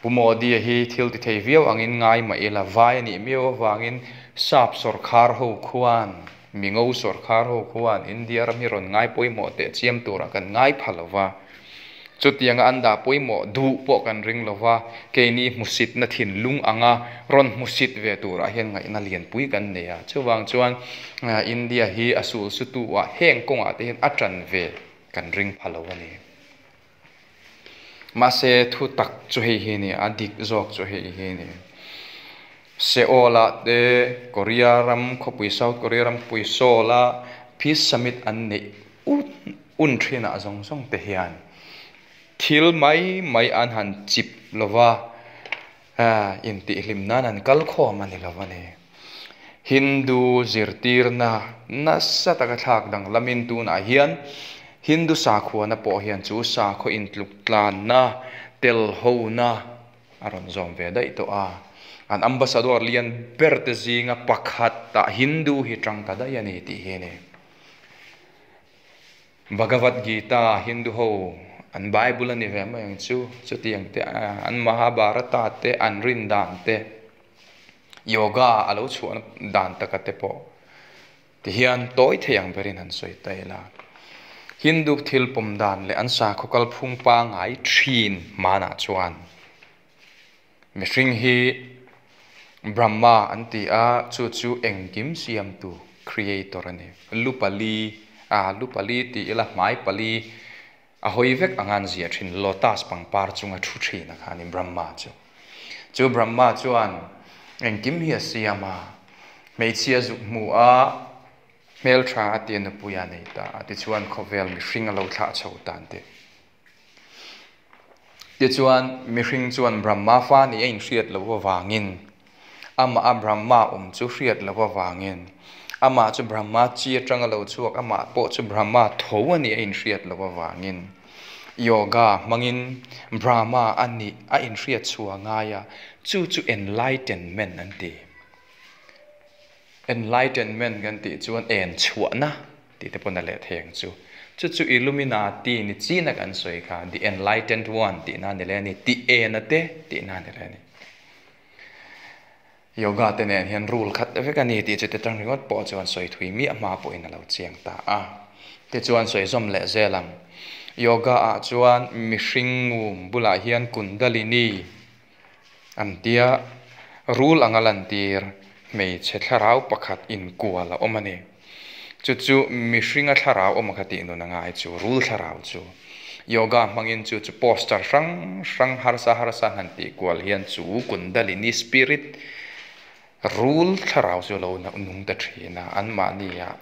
Pu Modi-a hi thil ti thei viau angin ngai mah ila, vai a nih miau avangin sap sawrkhar ho khuan, mingo sawrkhar ho khuan India ram hi rawn ngai pawimawh teh chiam turah kan ngai pha lo va. Chutianga an dah pawimawh duh pawh kan ring lo va, keini hmusitna thinlung anga rawn hmusit ve turah hian ngaihna lianpui kan nei a. Chuvang chuan India hi a sulsutu ah heng kawngah te hian a ṭan ve kan ring pha lo a ni. Mahse thu tak chu hei hi a ni, a dik zawk chu hei hi a ni. Seoul-ah te Korea ram khawpui, South Korea ram khawpui Seoul-a Peace Summit an neih ut Un thinah zawng zawng te hian thil mai mai an han chip lo va, intihhlim nan an kal khawm a ni lo a ni. Hindu zirtirna nasa taka thlak danglamin tunah hian Hindu sakhuana pawh hian chu sakhaw intluk tlanna, telhona a rawn zawm ve daih tawh a. An ambassador lian ber te zinga pakhatah Hindu hi tang ta daih a ni tih hi a ni. Bhagavad Gita, Hindu ho an Bible a ni ve mai ang chu, chutiang te an Mahabharata te an rin dan te, Yoga a lo chhuahna dan taka te pawh ti hian tawi thei ang berin han sawi ta ila. Hindu thil pawm dan leh an sakhaw kalphung pangngai thin hmanah chuan mihring hi Brahma an ti a, chu chu engkim siamtu, creator, a ni. Lu pali, a lu pali ti ila hmai pali a hawi vek anga an ziah thin, lotus pangpar chunga thu thin a kha a ni Brahma chu. Chu Brahma chuan engkim hi a siam a, hmeichhia zuk hmu a, hmeltha a tia nupui a nei ta a, tichuan khawvel mihring a lo thlah chho tan te. Tichuan, mihring chuan Brahma fa nih a inhriat loh avangin, amah a Brahma awm chu hriat loh avangin, amah chu Brahma chi atanga lo chhuak, amah pawh chu Brahma tho a nih a inhriat loh avangin, Yoga hmangin Brahma a nih a inhriat chhuah ngai a, chu chu enlightenment an ti. Enlightenment kan tih chuan en chhuahna tih te pawn a leh thei ang chu. Chu chu Illuminati ni china kan sawi kha, the enlightened one tihna a ni leh a ni, tih ena te tihna a ni leh a ni. Yoga te nen hian rule khat vek a ni tih chu te tang ringawt pawh chuan sawi thui miah hma pawhin a lo chiang ta a. Tichuan sawi zawm leh zel ang. Yoga ah chuan mihring ngum bulah hian Kundalini an tia rul anga lantir hmeichhe thlarau pakhat inkual a awm a ni. Chu chu mihringa thlarau awm a kha tih nun a ngai chu, rul thlarau chu. Yoga hmangin chu chu posture hrang hrang harsa harsa han tih kual hian chu Kundalini spirit rul thlarau chu a lo nung ta thin a, anmahnia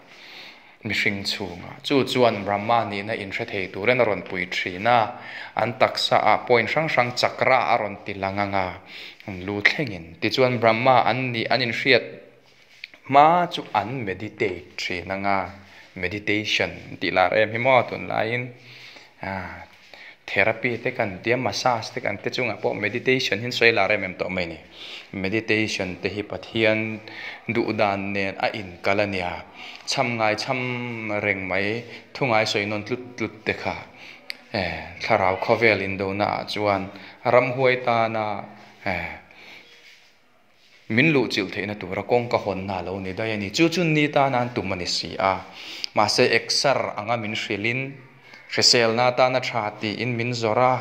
mihring chhungah. Chu chuan Brahma nihna inhre thei turin a rawn pui thin a, an taksa ah point hrang hrang chakra a rawn ti lang ang a, an lu thlengin. Tichuan Brahma an nih an inhriat hma chu an meditate thin ang a, meditation tih lar em hi maw tunlaiin ah Therapy te kan tia, massage te kan ti chungah pawh meditation hi an sawi lar em em tawh mai a ni. Meditation te hi Pathian duh dan nen a inkal a nia. Chham ngai chham reng mai, thu ngai sawi nawn tlut tlut te kha thlarau khawvel indona ah chuan ramhuai tana Min luhchilh theihna tura kawngka hawnna a lo ni daih a ni. Chu chu ni tana an tum a ni si a. Mahse exer anga min hrilhin, hriselna atana tha tiin min zawrh a.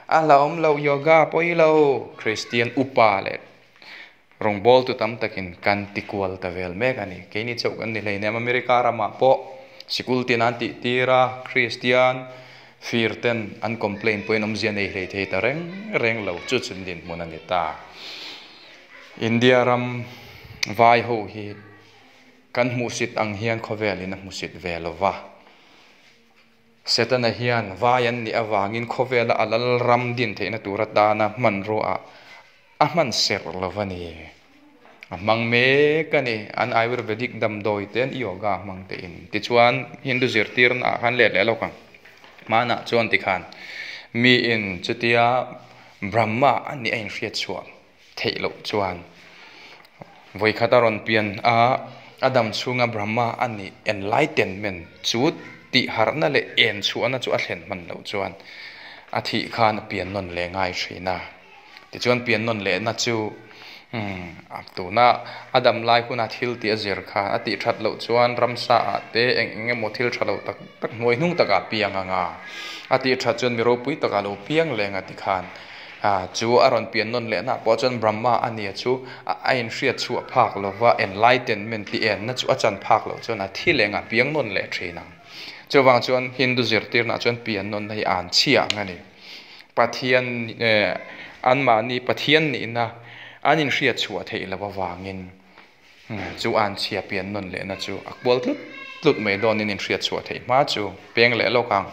A hlauhawm lo yoga pawi lo, Kristian upa leh rawngbawltu tam takin kan ti kual ta vel mek a ni. Keini chauh kan ni hleinem, America ramah pawh sikul tin an tih tir a, Kristian fir ten an complain pawhin awmzia nei hlei thei ta reng reng lo. Chu chu dinhmun a ni ta. India ram vai ho hi kan hmuhsit ang hian khawvelin a hmusit ve lo va. Setana hian vai an nih avangin khawvela a lal ram din theihna tur atana hmanruaah a hman serh lo va ni. A hmang mek a ni. An Ayurvedic damdawi te an yoga hmang tein. Tichuan Hindu zirtirna ah khan let leh lawk ang. Hmanah chuan tikhan miin chutia Brahma a nih a inhriat chhuah theih loh chuan vawikhat a rawn pian a, a dam chhunga Brahma a nih enlightenment chu tih harhna leh en chhuahna chu a thlen hman loh chuan a thih khan a pian nawn leh ngai thin a. Tichuan pian nawn lehna chu Umm tuna a dam lai huna thil tih a zir kha a tih that loh chuan ramsa ah te eng eng emaw thil tha lo tak tak hnuai hnung takah a piang ang a, a tih that chuan mi ropui takah a lo piang leng a tikhan ah chu a rawn pian nawn leh na pawh chuan Brahma a nia chu a inhriat chhuah phak lova enlightenment tih enna chu a chan phak loh chuan a thi leng a piang nawn leh thin ang. Chuvang chuan Hindu zirtirna chuan pian nawn na hi an chhia ang a ni. Pathian anmahni Pathian nihna an inhriat chhuah theih loh avangin chu an chhia pian nawn lehna chu a kual tlut tlut mai dawnin inhriat chhuah theih hma chu peng leh lawk ang.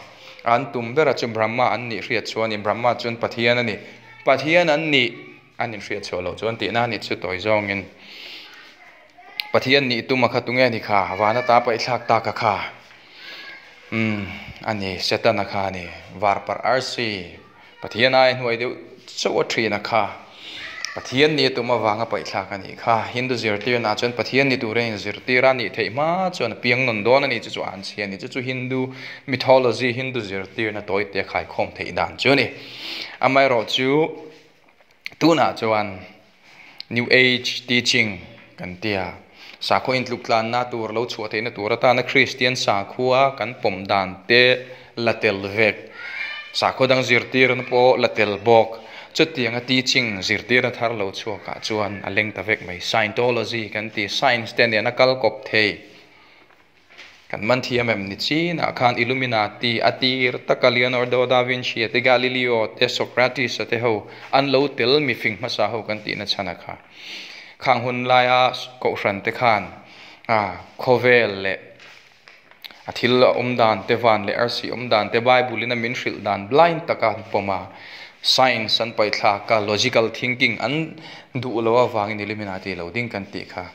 An tum bera chu Brahma an nih hriat chhuah a ni. Brahma chuan Pathian a ni. Pathian an nih an inhriat chhuah loh chuan tihna a ni chu tawi zawngin Pathian nih tuma kha tunge ni kha? Vana ta paihthlak ta ka kha. Umm, a ni, Setana kha a ni. Varparh arsi, Pathian aia hnuai deuh chauh a ṭhin a kha. Pathian ni a tum avanga paihthlak a nih kha. Hindu zirtirnaah chuan Pathian ni turin inzirtir a nih theih hma chuan a piang nawn dawn a ni chu chu an chhia a ni. Chu chu Hindu mythology, Hindu zirtirna tawite a khaikhawm theih dan chu a ni. Amaherawhchu tunah chuan New Age teaching kan ti a, sakhaw intluk tlanna tur lo chhuah theihna tur atana Kristian sakhua kan pawm dan te la tel vek, sakhaw dang zirtirna pawh la tel bawk. Chutianga teaching zirtirna thar lo chhuakah chuan a leng ta vek mai. Scientology kan ti, science te nena kal kawp thei. Kan man thiam em ni chinah khan Illuminati a tir taka Leonardo da Vinci te Galileo te Socrates a te ho an lo tel mifing hmasa ho kan tihna chhan a kha. Khang hun laia kohhran te khan khawvel leh a thil a awm dan te van leh arsi awm dan te Bible in a min hrilh dan blind taka an pawm a, science an paithlak a, logical thinking an duh loh avangin Illuminati lo ding kan tih kha.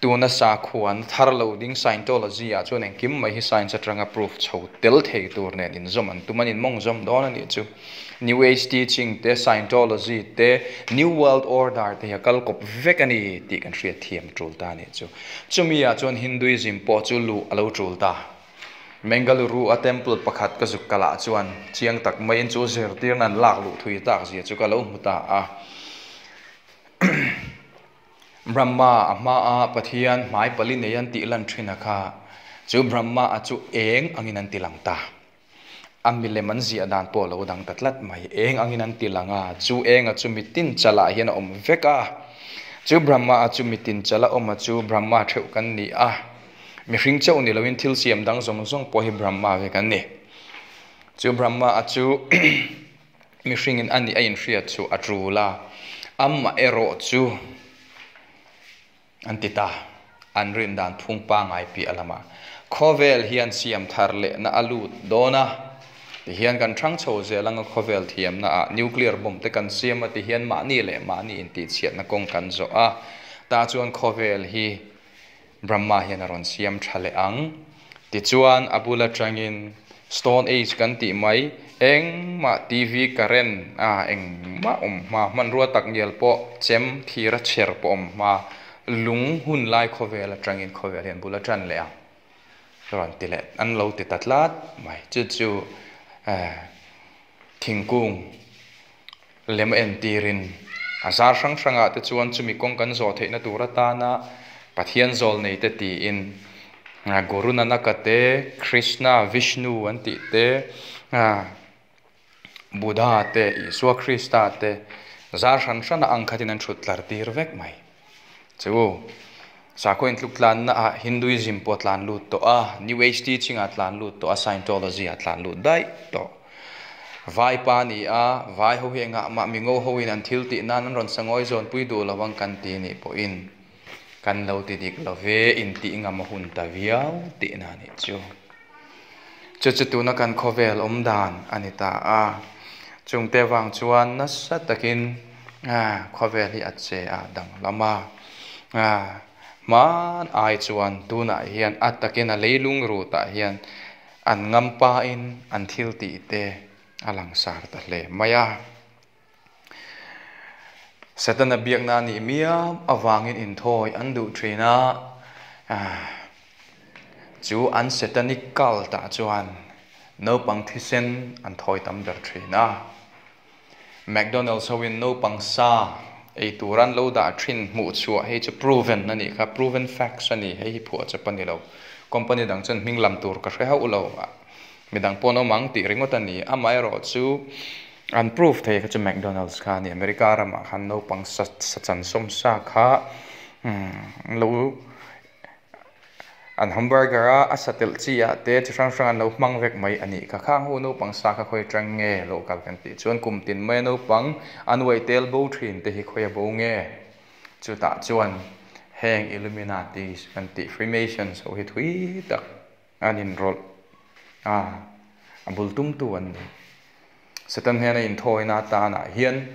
Tuna sakhuan thar lo ding Scientology ah chuan engkim mai hi science atanga proof chho tel thei tur nen inzawm an tum an inmawng zawm dawn a nih chu. New Age teaching te, Scientology te, New World Order te hi a kal kawp vek a ni tih kan hriat thiam tul ta a nih chu. Chumi ah chuan Hinduism pawh chu luh a lo tul ta. Mengaluru a temple pakhat ka zuk kalah chuan chiang tak maiin chu zirtirna an lak luh thui tak zia chu ka lo hmu ta a. Brahma a hmaa Pathian hmai pali nei an tih lan thin a kha, chu Brahma a chu eng angin an ti lang ta. A milem an ziah dan pawh a lo dang ta tlat mai. Eng angin an ti lang a, chu eng a chu mitin chalah hian a awm vek a. Chu Brahma a chu mitin chala awm a chu Brahma theuh kan ni a. Mihring chauh ni loin thil siam dang zawng zawng pawh hi Brahma vek an ni. Chu Brahma a chu Mihringin a nih a inhriat chu a tul a, amah erawh chu an ti ta. An rin dan phung pangngai piah lamah khawvel hian siam thar lehna a lut dawn a, tihian kan hrang chho zel anga khawvel thiamna ah nuclear bomb te kan siam a tihian mahni leh mahni intihchhiatna kawng kan zawh a, tah chuan khawvel hi Brahma hian a rawn siam tha leh ang. Tichuan, a bul atangin Stone Age kan tih mai, engmah TV current a engmah awm hma, hmanrua tak ngial pawh chem thir a chher pawh awm hma, lung hun lai khawvel atangin khawvel hian bul a tan leh ang. Rawn ti leh, an lo ti ta tlat mai. Chu chu thingkung Lem entirin, a zar hrang hrangah te chuan chumi kawng kan zawh theihna tur atana Pathian zawl nei te tiin Guru Nanaka te, Krishna, Vishnu an tih te, Buddha te, Isua Krista te zar hran hrana ang khatin an thut tlar tir vek mai. Chu sakhaw intluk tlanna ah Hinduism pawh a tlan lut tawh a, New Age teaching ah a tlan lut tawh a, Scientology ah a tlan lut daih tawh. Vai pa ni a, vai ho hi engah mah mingo ho in an thil tih nan an rawn sangawi zawn pui duh lo ang kan ti nih pawhin kan lo ti dik lo ve intih ngam a hun ta viau tihna a nih chu. Chu chu tuna kan khawvel awm dan a ni ta a, chungte vang chuan nasa takin khawvel hi a che a danglam a, hman ai chuan tunah hian a takin a leilung rutah hian An ngampain an thil tih te a langsar ta hle mai a. Setana biakna a nih miam avangin inthawi an duh thin a, chu an satanic cult ah chuan naupang thisen an thawi tam ber thin a. McDonald's hoin naupang sa Ei tur an lo dah thin hmuh chhuah hei chu proven a nih kha, proven facts a ni, hei hi phuah chawp a ni lo. Company dang chuan hming lam tur ka hre hauh lo, midang pawh an awm ang tih ringawt a ni. Amaherawhchu an prove thei kha chu McDonald's kha a ni, America ramah khan naupang sa sa chan sawm sa kha lo An hamburger a, a sa telh chi ah te chi hrang hrang an lo hmang vek mai a nih kha. Khang ho naupang sa kha khawi atang nge lo kal kan tih chuan kum tin maia naupang an uai tel bo thin te hi khawi a bo nge? Chutah chuan heng Illuminatis kan tih Freemasons ho hi thui tak an inrawlh a, a bul tumtu an ni. Satan hian a inthawina atanah hian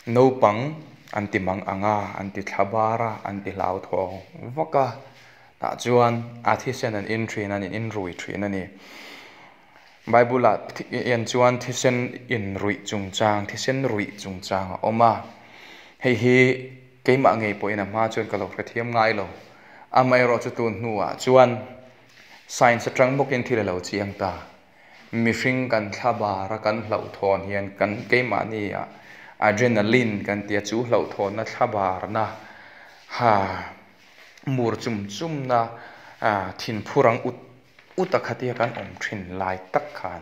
Naupang an ti mang ang a, an ti thla bar a, an ti hlauthawng vak a, tah chuan a thisen an in thin a, an in rui thin a ni. Bible ah en chuan thisen in ruih chungchang, thisen ruih chungchang a awm a, hei hi keimah ngei pawhin a hma chuan ka lo hrethiam ngai lo. Amaherawhchu tun hnuah chuan science atang bawkin thil a lo chiang ta. Mihring kan thlabar a kan hlauhthawn hian kan keimahni ah adrenaline kan tia chu hlauhthawnna thlabarna ha mur chum chumna thinphur ang ut ut a khatia kan awm thin lai tak khan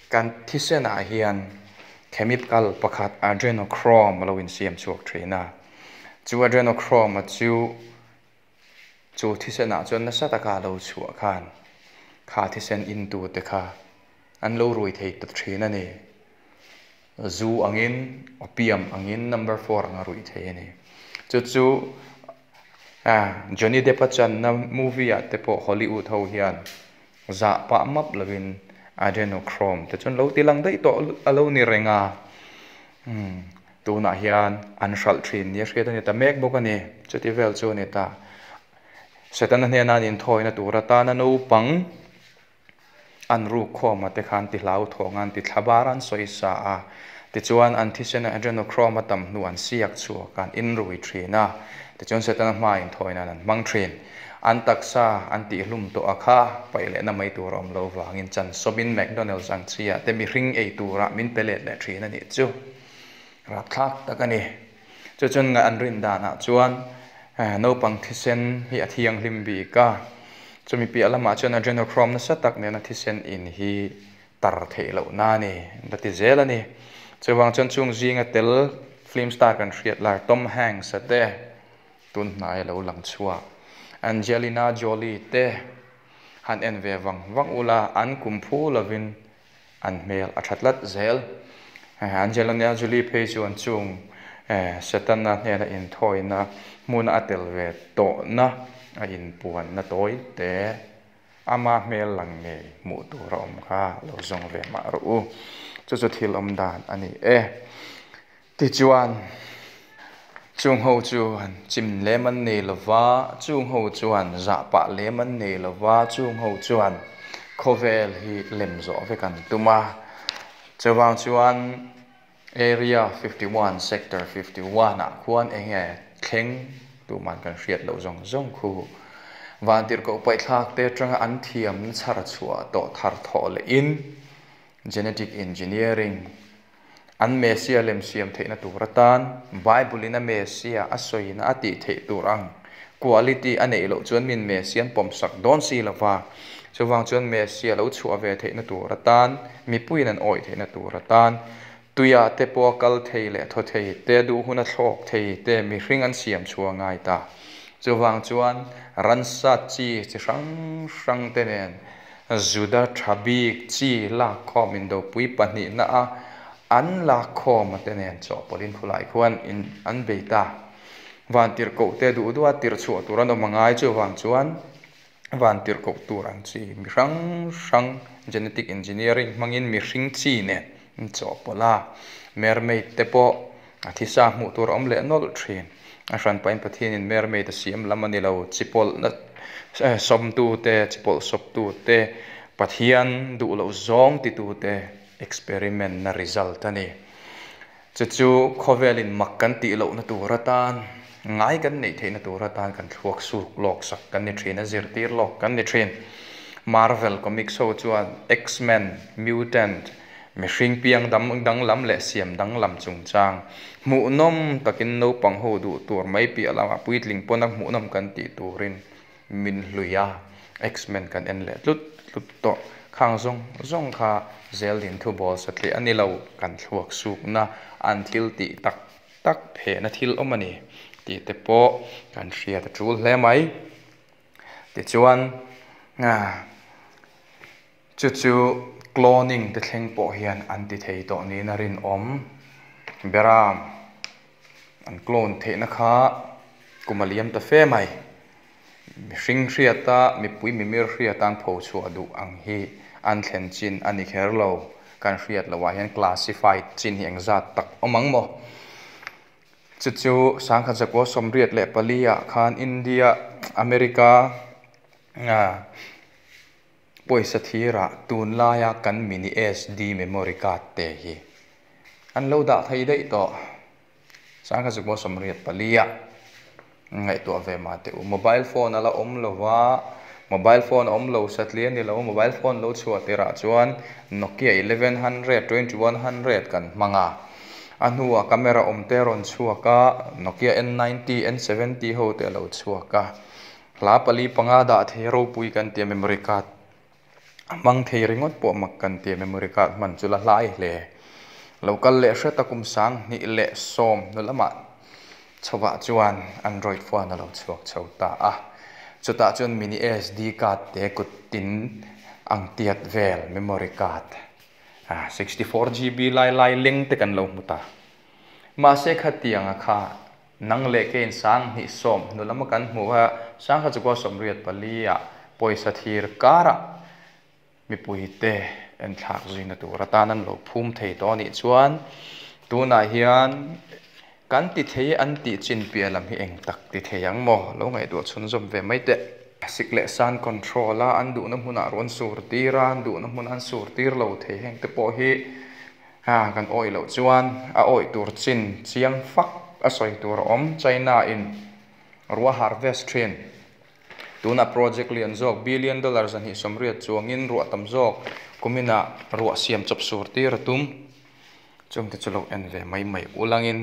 kan thisen ah hian chemical pakhat adrenochrome a lo insiam chhuak thin a, chu adrenochrome a chu Chu thisenah chuan nasa taka a lo chhuah khan kha thisen intute kha an lo rui thei ta thin a ni. Zu angin, opium angin number four anga ruih thei a ni. Chu chu Johnny Depp a channa movie ah te pawh Hollywood ho hian zah pah map lovin adrenochrome te chuan lo ti lang daih tawh a lo ni reng a. Tunah hian an hralh thin nia hriat a ni ta mek bawk a ni. Chuti vel chu a ni ta. Setana hnena an inthawina tur atana naupang an ruk khawma te khan ti hlauthawng a, an ti thlabar a, an sawi sa a. Tichuan an thisena adrenochrome a tam hnu an siak chhuak a, an inrui thin a. Tichuan Setana hmaa inthawina an hmang thin. An taksa an tihhlum tawh a kha paih lehna mai tur a awm lo vangin chan sawmin McDonald's ang chiah te mihring ei turah min pe let leh thin a nih chu. Rapthlak tak a ni. Chu chuan ngaih an rin danah chuan naupang thisen hi a thianghlim bik a, chumi piah lamah chuan adrenochrome nasa tak nena thisen in hi tar theih lohna a ni, an ti zel a ni. Chuvang chuan chung zinga tel film star kan hriat lar Tom Hanks a te tun hnai a lo lang chhuak. Angelina Jolie te han en ve vang vang ula an kum phu lovin An hmel a tha tlat zel. Angelina Jolie phei chuan chung Setana hnena inthawina hmuna a tel ve tawhna a inpuanna tawi te ama hmel lang ngei hmuh tur a awm kha lo zawng ve mah rawh u. Chu chu thil awm dan a ni e. Tichuan, chung ho chuan chim lem an nei lo va, chung ho chuan zahpah lem an nei lo va, chung ho chuan khawvel hi lem zawh vek an tum a. Chuvang chuan Area 51, Sector 51 ah khuan eng nge thleng tuman kan hriat loh zawng zawng khu vantirhkoh paihthlak te atanga an thiamna chhar chhuah tawh thar thawh lehin Genetic Engineering An Messia lem siam theihna tur atan Bible-in a Messia a sawina a tih theih tur ang quality a neih loh chuan min Messia an pawmsak dawn si lo va. Chuvang chuan Messia lo chhuah ve theihna tur atan, mipuiin an awih theihna tur atan, tuiah te pawh a kal thei leh thaw thei te, duh hun a thlawk thei te mihring an siam chhuah ngai ta. Chuvang chuan ransa chi chi hrang hrang te nen Juda tha bik chi lakkhawm indopui pahnihna a an lakkhawm a te nen chawhpawlhin khulai khuan in an bei ta. Vantirhkoh te duh duh a tirh chhuah tur an awm a ngai chuvang chuan vantirhkoh tur ang chi mi hrang hrang genetic engineering hmangin mihring chi nen an chawhpawlh a, mermaid te pawh a thisa hmuh tur a awm leh nawlh thin. A hran pahin Pathianin mermaid a siam lam a ni lo, chipawlhna sawmtute, chipawlh sawptute, Pathian duh loh zawng titute experiment na result a ni. Chu chu khawvelin mak kan tih lohna tur atan, ngai kan neih theihna tur atan kan thluak suk lawk sak kan ni thin a, zirtir lawk kan ni thin. Marvel comics ho chuan X-Men, Mutant, Mihring piang dam danglam leh siam danglam chungchang hmuhnawm takin naupang ho duh tur mai piah lamah puitling pawna hmuhnawm kan tih turin min hlui a, X-Men kan en leh tlut tlut tawh. Khang zawng zawng kha zeldin thu bawl satliah a ni lo, kan thluak sukna an thil tih tak tak phehna thil awm a ni tih te pawh kan hriat a tul hle mai. Tichuan, Chu chu cloning te thleng pawh hian an ti thei tawh niin a rinawm. Beram an clone theihna kha kum a liam ta fe mai. Mihring hriata mipui mimir hriata an pho chhuah duh ang hi an thlen chin a ni kher lo. Kan hriat loh ah hian classified chin hi engzat tak awm ang maw? Chu chu sangkhat zakua 84 ah khan India, America, Pawisa thirah tunlaia kan mini SD memory card te hi an lo dah thei daih tawh. Sangha zukmaw 84 ah ngaihtuah ve mah teh u. Mobile phone a la awm lo va, mobile phone a awm lo satli a ni lo. Mobile phone lo chhuah tirah chuan Nokia 1100, 2100 kan hmang a. A hnuah camera awm te a rawn chhuak a, Nokia N90, N70 ho te a lo chhuak a. Hla pali panga dah thei ropui kan tia memory card a hmang thei ringawt pawh mak kan tia memory card hman chu la hlai hle. Lo kal leh hret a kum 2010 hnu lamah chhovah chuan android phone a lo chhuak chho ta a. Chutah chuan mini SD card te kut tin ang tiat vel memory card 64 GB lai lai leng te kan lo hmu ta. Mahse khatianga kha Nang leh keiin 2010 hnu lama kan hmuh a, 1984 ah pawisa thir karah mipuite enthlak zuina tur atan an lo phum thei tawh a nih chuan tunah hian kan ti thei an tih chin piah lam hi eng tak ti thei ang maw? Lo ngaihtuah chhunzawm ve mai teh. Sik leh san control a, an duhna hmunah rawn sur tir a, an duhna hmunah an sur tir lo thei heng te pawh hi Ha, kan awih loh chuan a awih tur chin chiang fak a sawi tur a awm. China in ruah harvest thin. Tunah project lian zawk billion dollar 280 chuangin ruah tam zawk kuminah ruah siam chawp sur tir a tum. Chungte chu lo en ve mai mai ulangin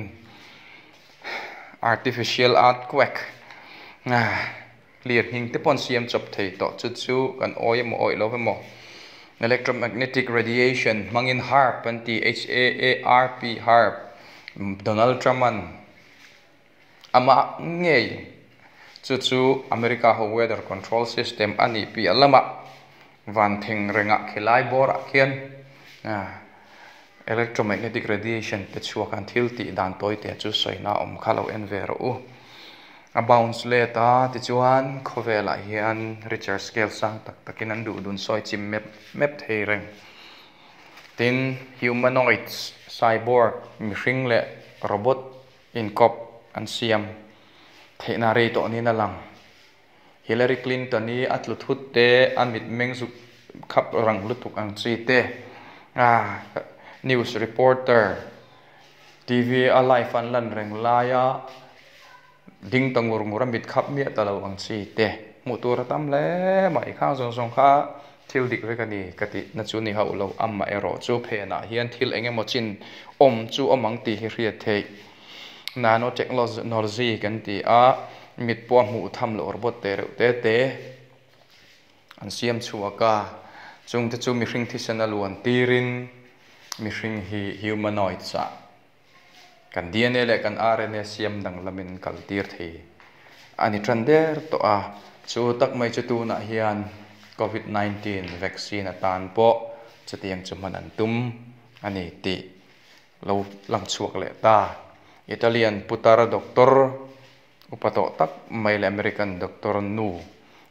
artificial earthquake Clear hming te pawh an siam chawp thei tawh. Chu chu kan awi emaw awih lo emaw electromagnetic radiation hmangin HAARP an ti, H-A-A-R-P, HAARP, Donald Trump-a'n amah ngei chu chu America ho weather control system a nih piah lamah van theng rengah khilai bawrah khian Electromagnetic radiation te chhuak an thil tih dan tawi te chu sawina awm kha lo en ve rawh u. A bounce let a, tichuan khawvelah hian Richter scale sang tak takin an duh dun sawi chim mep mep thei reng. Tin, humanoids, cyborg, mihring leh robot inkawp an siam theihna rei tawh niin a lang. Hillary Clinton i a tlu thut te, a mitmeng zuk khap rang lutuk ang chi te, news reporter, TV a live an lan reng laia ding ta ngur ngur a mit khap miah ta lo ang chi te hmuh tur a tam hle mai. Khang zawng zawng kha thil dik vek a ni ka tih na chu ni hauh lo. Amaherawh chu phenah hian thil eng emaw chin awm chu awm ang tih hi hriat theih. Nanotechnology kan ti a, mit pawh a hmuh tham loh robot te reuh te te an siam chhuak a, chungte chu mihring thisen a luan tirin mihring hi humanoids ah kan DNA leh kan RNA siam danglamin kal tir thei a ni tan der tawh a, chu tak mai chu tunah hian Covid 19 vaccine atan pawh chutiang chu hman an tum a ni tih lo lang chhuak leh ta. Italian putar doctor upa tawh tak mai leh American doctor nu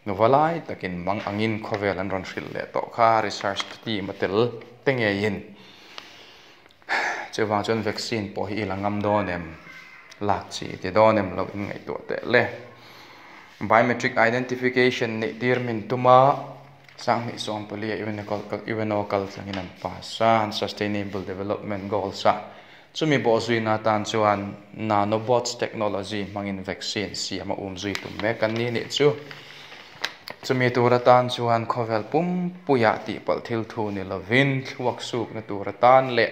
nuva lai takin mang angin khawvel an rawn hrilh leh tawh kha research team a tel te ngeiin. Chuvang chuan vaccine pawh hi i la ngam dawn em? Lak chi i ti dawn em lo in ngaihtuah teh le. Biometric identification neih tir min tum a. 2014 a UNO kal tlangin an pass a, an Sustainable Development Goals a. Chumi bawh zuina atan chuan nanobots technology hmangin vaccine siam a um zui tum mek an ni nih chu. Chumi tur atan chuan khawvel pumpuiah tihpalh thil thu ni lovin thluak sukna tur atan leh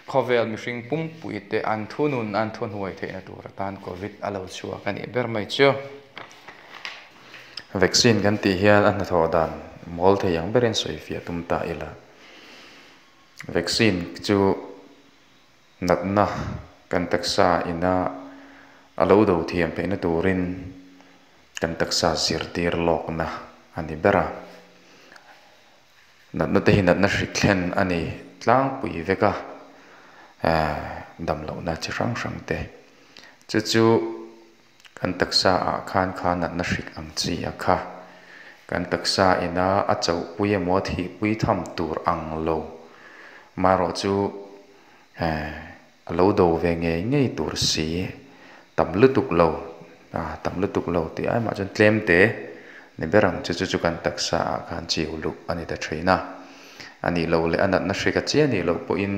khawvel mihring pumpuite an thunun an thuhnuai theihna tur atan Covid a lo chhuak a nih ber mai chu. Vaccine kan tih hian a hnathawh dan mawl thei ang berin sawifiah tum ta ila. Vaccine chu Natna kan taksa ina a lo do thiam theihna turin kan taksa zirtir lawkna a ni ber a. Natna te hi natna hri thlen a ni tlangpui vek a, damlohna chi hrang hrang te. Chu chu Kan taksa ah khan kha natna hrik ang chi a kha. Kan taksa ina a chauhpui emaw a thihpui tham tur ang lo. Marawh chu a lo do ve ngei ngei tur si. Tam lutuk lo, tam lutuk lo tih ai mah chuan tlem te ni ber ang chu chu chu kan taksa ah khan chiu luh a ni ta thin a. A nih loh leh a natna hrik a chiah nih loh pawhin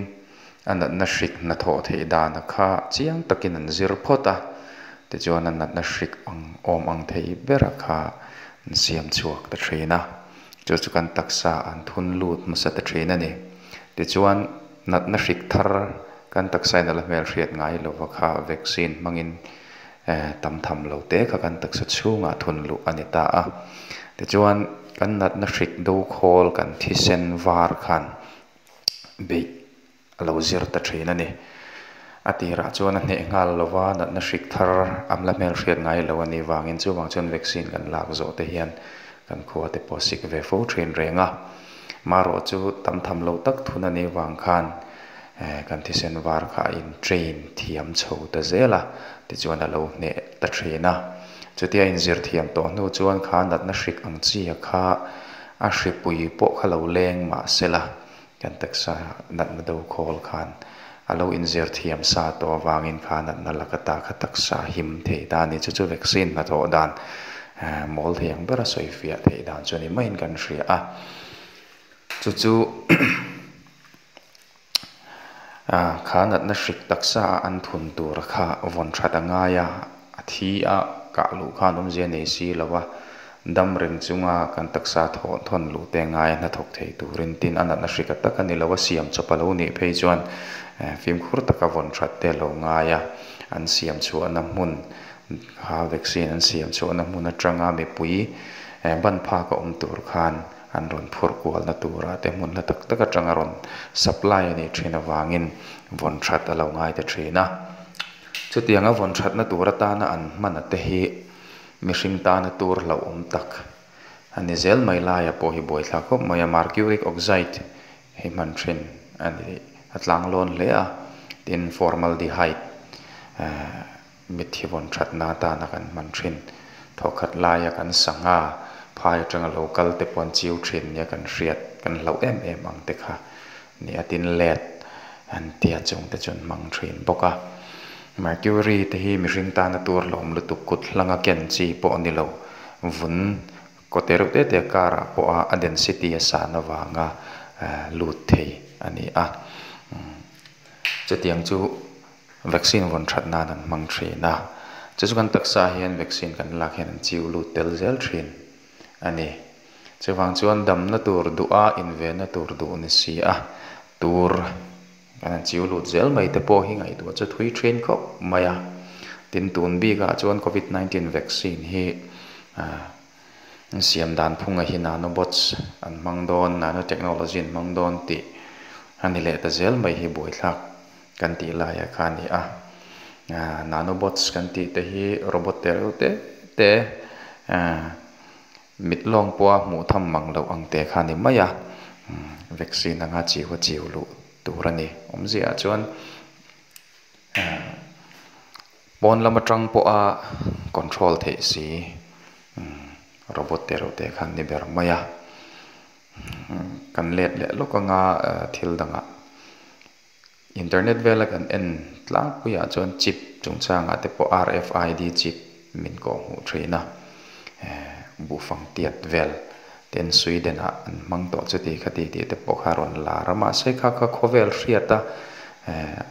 A natna hrik hnathawh theih dana kha chiang takin an zir phawt a, tichuan a natna hrik ang awm ang thei bera kha an siam chhuak ta thin a, chu chu kan taksa an thun lut hmasa ta thin a ni. Tichuan natna hrik thar kan taksain a la hmelhriat ngai lova kha vaccine hmangin tam tham lo te kha kan taksa chhungah thun luh a ni ta a. Tichuan kan natna hrik do khawl kan thisen var khan beih a lo zir ta thin a ni. A tirah chuan a hneh nghal lo va, natna hrik thar am la hmelhriat ngai lo a nih vangin chuvang chuan vaccine kan lak zawh te hian kan khua te pawh a sik ve fo thin reng a. Marawh chu tam tham lo tak thun a nih vang khan kan thisen var kha a in train thiam chho ta zel a, tichuan a lo hneh ta thin a. Chutia inzir thiam tawh hnu chuan kha natna hrik ang chi a kha A hripui pawh kha lo leng mah sela, kan taksa natna do khawl khan a lo inzir thiam sa tawh avangin kha natna laka ta kha taksa him thei ta a ni. Chu chu vaccine hnathawh dan mawl thei ang bera sawifiah theih dan chu a ni maiin kan hria a. Chu chu kha natna hrik taksa a an thun tur kha vawn that a ngai a, a thi a kah luh khan awmzia nei si lo a, dam reng chunga kan taksa thaw thawn luh te ngai a hnathawk thei turin tin a natna hrik a tak a ni lo a, siam chawp a lo nih phei chuan fimkhur taka vawn that te a lo ngai a, an siam chhuahna hmun kha vaccine an siam chhuahna hmun atanga mipui ban phak a awm tur khan An rawn phurh kualna turah te hmun hla tak tak atanga rawn supply a nih thin avangin vawn that a lo ngai ta thin a. Chutianga vawn thatna tur atana an hman a te hi mihring tana tur hlauhawm tak a ni zel mai laia pawh hi buaithlak khawp mai a. Mercuric oxide hi hman thin a ni a tlanglawn hle a, tin formaldehyde Mitthi vawn thatna atana kan hman thin. Thawkhat laia kan sangha phai atanga lo kal te pawh an chiu thin nia kan hriat, kan hlauh em em ang te kha nia tin let an tia chung te chu an hmang thin bawk a. Mercury te hi mihring tana tur hlawm lutuk kut hlanga ken chi pawh ni lo, vun kaw te reuh te te karah pawha a density a san avanga lut thei a ni a. Chutiang chu Vaccine vawn that nan an hmang thin a, chu chu kan taksa hian vaccine kan lak hian an chiu lut tel zel thin a ni. Chuvang chuan damna tur duh a, invenna tur duh ni si a, tur kan han chiu lut zel mai te pawh hi ngaihtuah chu thui thin khawp mai a. Tin, tun bikah chuan Covid 19 vaccine hi an siam dan phunga hi nanobots an hmang dawn, nanotechnology an hmang dawn tih a ni leh ta zel mai hi buaithlak. Kan tih laiah kha a ni a, nanobots kan tih te hi robot te reuh te te mit lawng pawha hmuh tham mang loh ang te kha a ni mai a, vaccine anga chiu a chiu luh tur a ni. Awmziah chuan pawn lam atang pawha control theih si robot te reuh te kha an ni ber mai a, kan let leh lawk anga thil dangah. Internet vela kan en tlangpuiah chuan chip chungchangah te pawh RFID chip min kawh hmuh thin a, buhfang tiat vel ten Sweden ah an hmang tawh chuti khati tih te pawh kha a rawn lar a, mahse kha kha khawvel hriat a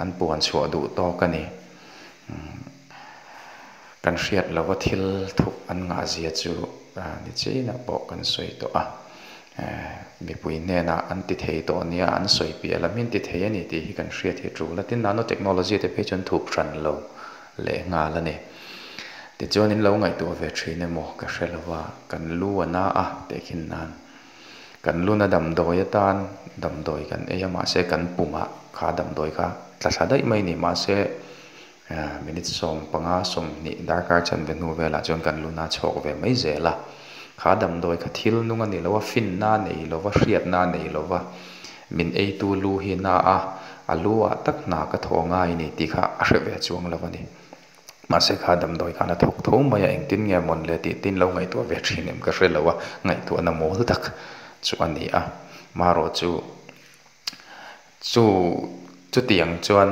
an puan chhuah duh tawk a ni. Kan hriat lova thil thup an ngah zia chu nichinah pawh kan sawi tawh a. Mipui hnenah an ti thei tawh nia an sawi piah lam hi an ti thei a ni tih hi kan hriat hi a tul a. Tin, nanotechnology te phei chuan thup hran lo leh nghal a ni. Tichuan in lo ngaihtuah ve thin emaw ka hre lo a, kan lu a na a tehkhin nan kan luna damdawi atan damdawi kan ei a mahse kan pumah kha damdawi kha tla thla daih mai a ni mahse Minute 15 20 darkar chanve hnu velah chuan kan luna chhawk ve mai zel a. Kha damdawi kha thil nung a ni lo a, finna a nei lo va, hriatna a nei lo va, min eitu lu hi na a, a lu ah tak hna ka thawh ngai ni tih kha a hre ve chuang lo a ni. Mahse kha damdawi khan a thawk tho mai a, engtin nge mawn le tih tin lo ngaihtuah ve thin em ka hre lo a, ngaihtuahna mawl tak chu a ni a. Marawh chu. Chu chutiang chuan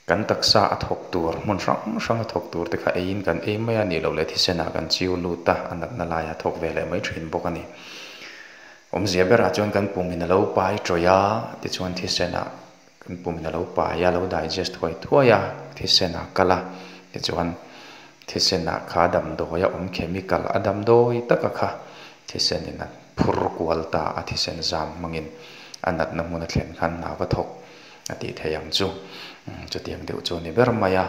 kan taksa a thawk tur hmun hrang hrang a thawk tur te kha eiin kan ei mai a nih loh leh thisenah kan chiu lut a, a natna laiah a thawk ve leh mai thin bawk a ni. Awmzia berah chuan kan pumin a lo pai tawih a, tichuan thisenah kan pumin a lo pai a, a lo digest thuai thuai a, thisen a kal a, tichuan thisenah kha damdawi a awm chemical a damdawi taka kha thisenin a phur kual ta a, thisen zam hmangin a natna hmun a thlen khan hna va thawk a tih theih ang chu. Chutiang deuh chu a ni ber mai a.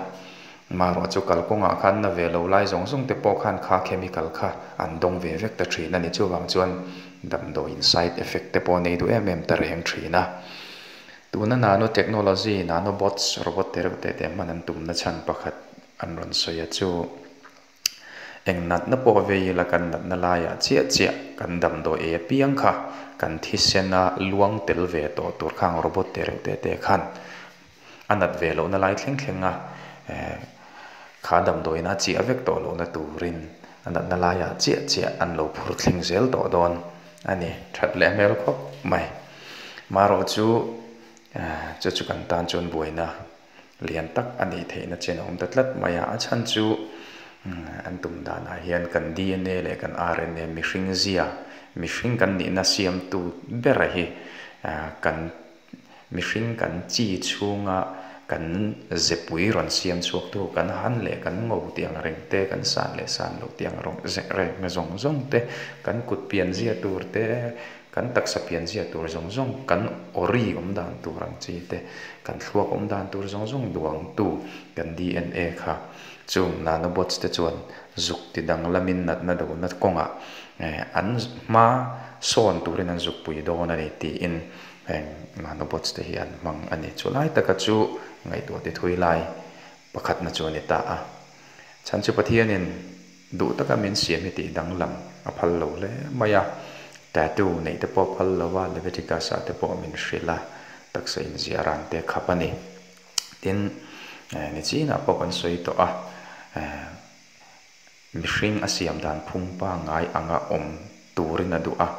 Marawh chu kalkawngah khan na ve lo lai zawng zawng te pawh khan kha chemical kha an dawng ve vek ta thin a ni. Chuvang chuan damdawiin side effect te pawh a nei duh em em ta reng thin a. Tuna nano technology, nanobots, robot te reuh te te hman an tumna chhan pakhat an rawn sawi a chu eng natna pawh vei ila kan natna laiah chiah chiah kan damdawi ei apiang kha kan thisena luang tel ve tawh tur khang robot te reuh te te khan a nat ve lohna lai thleng thleng a kha damdawiin a chiah vek tawh lohna turin a natna laiah chiah chiah an lo phur thleng zel tawh dawn a ni. That leh hmel khawp mai. Marawh chu chu chu kan tan chuan buaina lian tak a nih theihna chen a awm ta tlat mai a. A chhan chu an tum danah hian kan dna leh kan rna mihring zia, mihring kan nihna siamtu bera hi kan Mihring kan chi chhunga kan zepui rawn siam chhuaktu kan han leh kan ngo tih ang reng te, kan san leh san loh tih ang reng zawng zawng te, kan kut pian zia tur te, kan taksa pian zia tur zawng zawng, kan awri awm dan tur ang chi te, kan thluak awm dan tur zawng zawng duangtu kan dna kha chung nanobots te chuan zuk ti danglamin natna dona kawngah an hma sawn turin an zukpui dawn a ni tiin Heng nanobots te hi an hmang a ni. Chu lai taka chu ngaihtuah ti thui lai pakhatna chu a ni ta a. Chhan chu Pathianin duh taka min siam hi tih danglam a phal lo hle mai a. Tattoo neih te pawh a phal lo a, Leviticus ah te pawh min hrilh a, taksa inziah ran te a khap a ni. Tin, nichinah pawh kan sawi tawh a, Mihring a siam dan phung pangngai anga awm turin a duh a.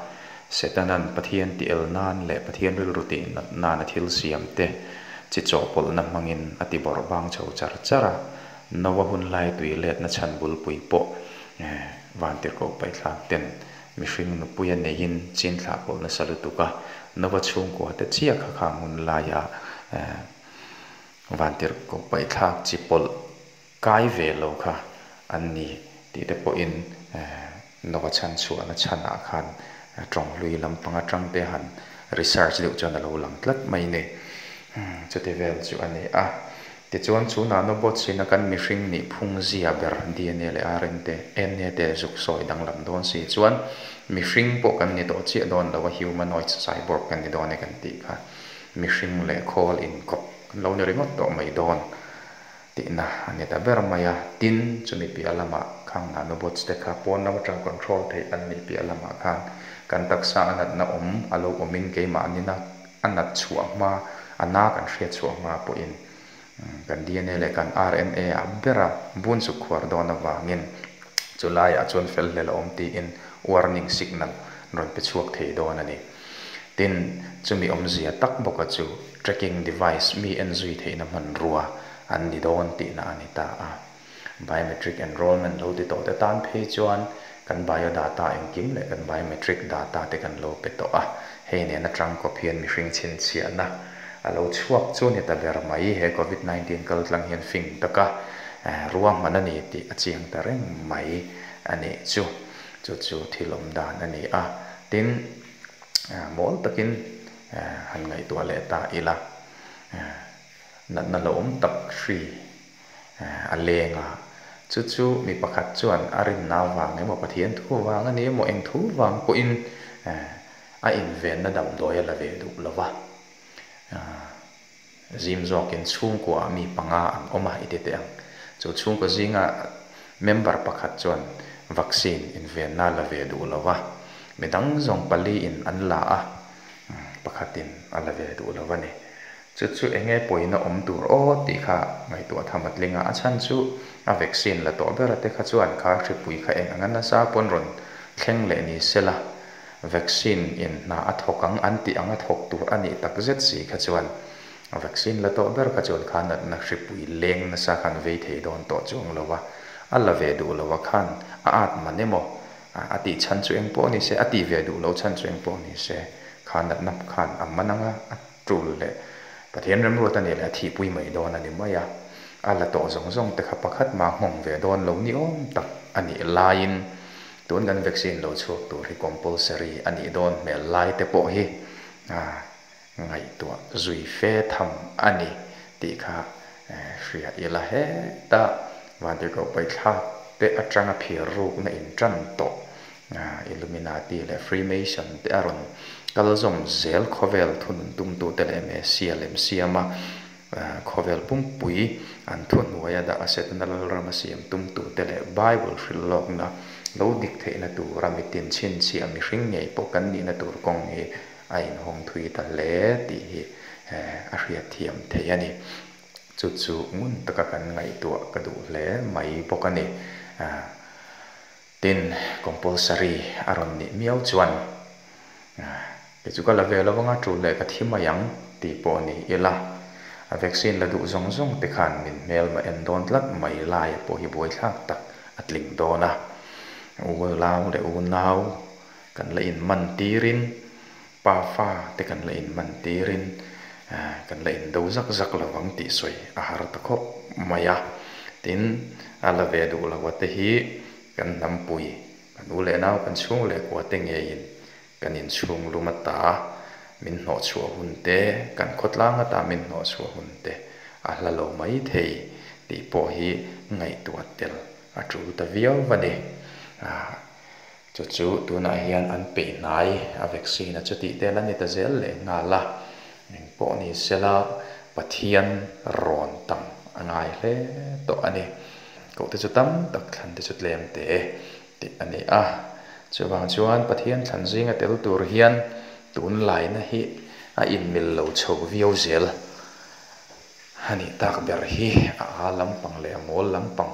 Setana'n Pathian tih el nan leh Pathian rilru tih nat nan a thil siam te chi chawhpawlhna hmangin a ti bawrh bang chho char char a. Noa hun lai tui letna chhan bulpui pawh vantirhkoh paithlak ten mihring nupuia neiin chin thlah pawlh nasa lutuk a. Noa chhungkua te chiah kha khang hun laia vantirhkoh paithlak chi pawlh Kai ve lo kha an ni tih te pawhin Nova chhan chhuahna chhanah khan tawnghlui lampang atang te han research deuh chuan a lo lang tlat mai ni. Chuti vel chu a ni a. Tichuan chu nanobots in a kan mihring nih phung zia ber dna leh rna te na te zuk sawi danglam dawn si chuan mihring pawh kan ni tawh chiah dawn lo a, humanoids cyborg kan ni dawn e kan tih kha mihring leh khawl inkawp kan lo ni ringawt tawh mai dawn. Tihna a ni ta ber mai a, tin chumi piah lamah khang nanobots te kha pawn lam atang control theih an nih piah lamah khan kan taksa a natna awm a lo awmin keimahni na a nat chhuah hma a na kan hriat chhuah hma pawhin kan dna leh kan rna ah bera bun chuk khuar dawn avangin chu laiah chuan fel hlel a awm tiin warning signal rawn pe chhuak thei dawn a ni. Tin, chumi awmzia tak bawka chu tracking device mi en zui theihna hmanrua an ni dawn tihna a ni ta a. Biometric enrollment lo ti tawh te tan phei chuan kan biodata engkim leh kan biometric data te kan lo pe tawh a, hei nen atang kawp hian mihring chhinchhiahna a lo chhuak chu ni ta ber mai. He Covid 19 kal tlang hian fing taka ruahman a ni tih a chiang ta reng mai a nih chu. Chu chu thil awm dan a ni a. Tin, mawl takin han ngaihtuah leh ta ila, natna lo awm tak hri a leng a, chu chu mi pakhat chuan a rinna vang emaw Pathian thu vang a ni emaw eng thu vang pawhin a invenna damdawi a la ve duh lo va. Zim zawkin chhungkuaah mi panga an awm a i ti teh ang. Chu chhungkaw zinga member pakhat chuan vaccine invenna la ve duh lo va, midang zawng paliin an la a, pakhatin a la ve duh lo a ni. Chu chu eng nge pawina awm tur aw tih kha ngaihtuah tham a tling a, a chhan chu a vaccine la tawh ber ate kha chuan kha hripui kha eng anga nasa pawn rawn thleng leh ni sela, vaccine in hna a thawk ang an tih anga thawk tur a nih tak zet si kha chuan a vaccine la tawh ber kha chuan kha natna hripui leng nasa khan vei thei dawn tawh chuang lo a, a la ve duh lo a khan a at man emaw a tih chhan chu eng pawh ni se, a tih ve duh lo chhan chu eng pawh ni se, kha natna khan a man anga a tul leh Pathian remruat a nih leh a thihpui mai dawn a ni mai a, a la tawh zawng zawng te kha pakhat mah nghawng ve dawn lo ni awm tak a nih laiin tun kan vaccine lo chhuak tur hi compulsory a nih dawn hmel lai te pawh hi ngaihtuah zui fe tham a ni tih kha hria ila heta Vantirhkoh paithlak te atanga phir rukna intan tawh Illuminati leh Freemason te a rawn kal zawm zel khawvel thunun tumtute leh Messia lem siama khawvel pumpui an thuhnuaia dah a Setana lalrama siam tumtute leh Bible hrilh lawkna lo dik theihna tura mitin chhinchhiah mihring ngei pawh kan nihna tur kawng hi a inhawng thui ta hle tih hi a hriatthiam theih a ni. Chu chu ngun taka kan ngaihtuah ka duh hle mai bawk a ni. Tin, compulsory a rawn nih miau chuan kei chu ka la ve lo anga tul leh ka thi mai ang tih pawh ni ila, a vaccine la duh zawng zawng te khan min hmelma en dawn tlat mai laia pawh hi buaithlak tak a tling dawn a. Ulau leh unau kan la inman tirin Pa fa te kan la inman tirin kan la indo zak zak lo ang tih sawi a har ta khawp mai a. Tin, a la ve duh lo a te hi kan hnampui, kan u leh nau, kan chhung leh kua te ngeiin kan inchhung lum ata min hnawhchhuah hun te, kan khawtlang ata min hnawhchhuah hun te a hla lo mai thei tih pawh hi ngaihtuah tel a tul ta viau a ni. Chu chu tunah hian an peih hnai a vaccine a chutih te la ni ta zel leh nghal a, eng pawh ni sela Pathian rawn tam a ngai hle tawh a ni. Koh te chu tam tak thlan te chu tlem te tih a ni a, chuvang chuan Pathian thlan zinga tel tur hian tunlaina hi a inmil lo chho viau zel a nih tak ber hi a a lampang leh a mawl lampang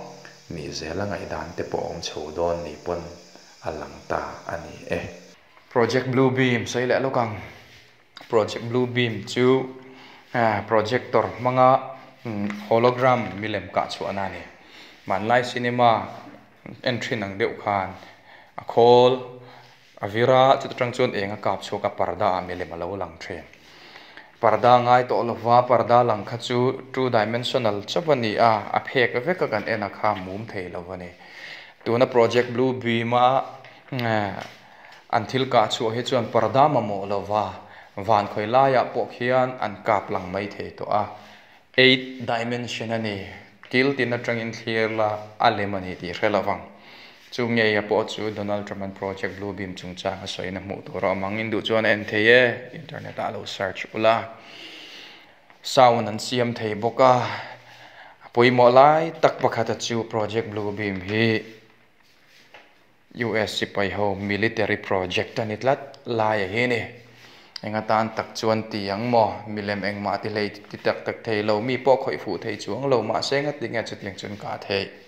Nih zela ngaihdan te pawh awm chho dawn ni pawn a lang ta a ni e. Project Blue Beam sawi leh lawk ang. Project Blue Beam chu projector hmanga hologram milem kah chhuahna a ni. Hmanlai cinema en thin ang deuh khan a khawl A vir a, chuta tang chuan eng a kap chhuak a, parda ah milem a lo lang thin. Parda ngai tawh lova, parda lang kha chu two dimensional chauh a ni a, a phek vek a kan en a kha mum thei lo a ni. Tuna project blue beam a an thil kah chhuah hi chuan parda mamawh lova, van khawi laiah pawh khian an kap lang mai thei tawh a. Eight dimension a ni. Kil tin atangin thlir la a lem a ni tih hre lo vang. Chu ngeia pawh chu Donald Trump an Project Blue Beam chungchang a sawina hmuh tur a awm ang. In duh chuan a en thei e, internet ah lo search ula. Sound an siam thei bawk a. A pawimawh lai tak pakhat a chu Project Blue Beam hi US sipai ho military project a ni tlat lai a hi ni. Eng atan tak chuan ti ang maw? Milem engmah ti hlei ti tak tak thei lo, mi pawh khawih fuh thei chuang lo mahse engati nge chutiang chuan kah theih?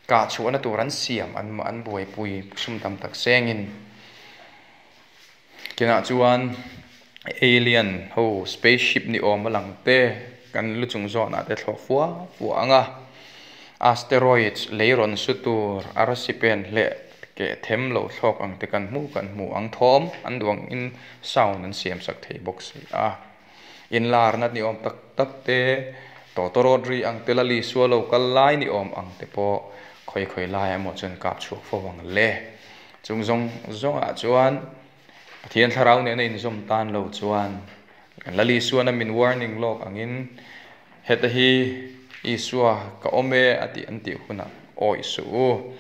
Kah chhuahna tur an siam an an buaipui sum tam tak sengin. Kinah chuan alien ho spaceship ni awm a lang te kan lu chung zawnah te thlawh fua fua ang a, asteroids lei rawn su tur arsi pen hleh keh them lo thlawk ang te kan hmu kan hmu ang thawm an duang in sound an siam sak thei bawk si a. Inlarna ni awm tak tak te, tawtawrawt ri ang te, Lal Isua lo kal lai ni awm ang te pawh khawi khawi laiah emaw chuan kap chhuak fo ang le. Chung zawng zawngah chuan Pathian thlarau nena inzawm tan lo chuan kan Lal Isuana min warning lawk angin heta hi Isua ka awm e a tih an tih hunah awih suh u.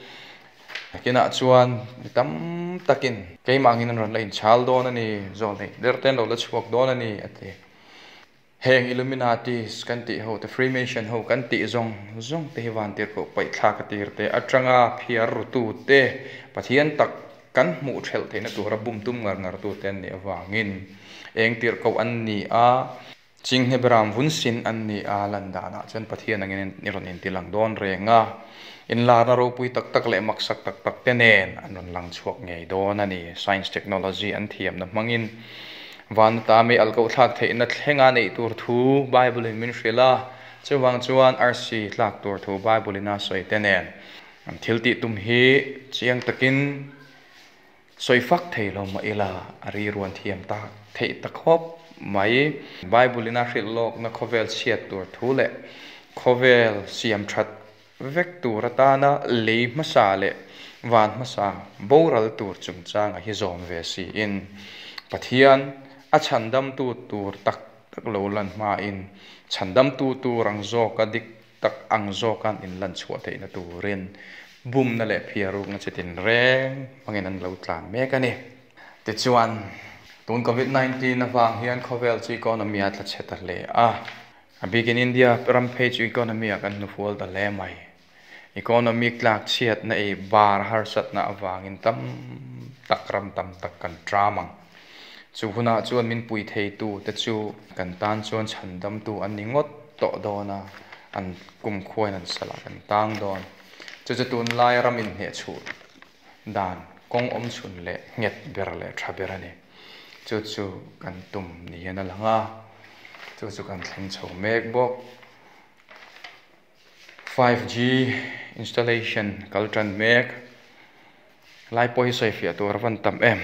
Nakinah chuan mi tam takin keimah angin an rawn la inchhal dawn a ni, zawlneih der te an lo la chhuak dawn a ni a ti. Heng Illuminatis kan tih ho te, Freemason ho kan tih zawng zawng te hi vantirhkoh paihthlak a tir te atanga phiar rutu te, Pathian tak kan hmuh thelh theihna tura bum tum ngar ngar tu te an nih avangin eng tirhkoh an ni a, Chinghne beram vun sin an ni a, lan danah chuan Pathian angin i rawn inti lang dawn reng a, inlarna ropui tak tak leh maksak tak tak te nen an rawn lang chhuak ngei dawn a ni. Science technology an thiamna hmangin van ata mei alh koh thlak theihna thlenga neih tur thu Bible in min hrilh a, chuvang chuan arsi tlak tur thu Bible in a sawi te nen an thil tih tum hi chiang takin Sawi fak thei lo mah ila, a ri ruan thiam tak theih ta khawp mai. Bible in a hrilh lawkna khawvel chhiat tur thu leh khawvel siam that vek tur atana lei hmasa leh van hmasa boral tur chungchanga hi zawm ve siin Pathian a chhandamtu tur tak tak lo lan hmain chhandamtu tur ang zawka dik tak ang zawk an inlan chhuah theihna turin bumna leh phiarukna chi tinreng hmangin an lo tlan mek a ni. Tichuan, tun Covid 19 avang hian khawvel chu economy a tla chhe ta hle a, a bikin India ram phei chu economy ah kan hnufual ta hle mai. Economy tlak chhiatna ei bar harsatna avangin tam tak ram tam tak kan tram ang. Chu hunah chuan min pui theitu te chu kan tan chuan chhandamtu an ni ngawt tawh dawn a, an kumkhuain an salah kan tang dawn. Chu chu tunlai ram inhnehchhuh dan kawng awm chhun leh nghet ber leh tha ber a ni. Chu chu kan tum niin a lang a, chu chu kan thleng chho mek bawk. 5G installation kal tan mek lai pawh hi sawifiah tur a van tam em.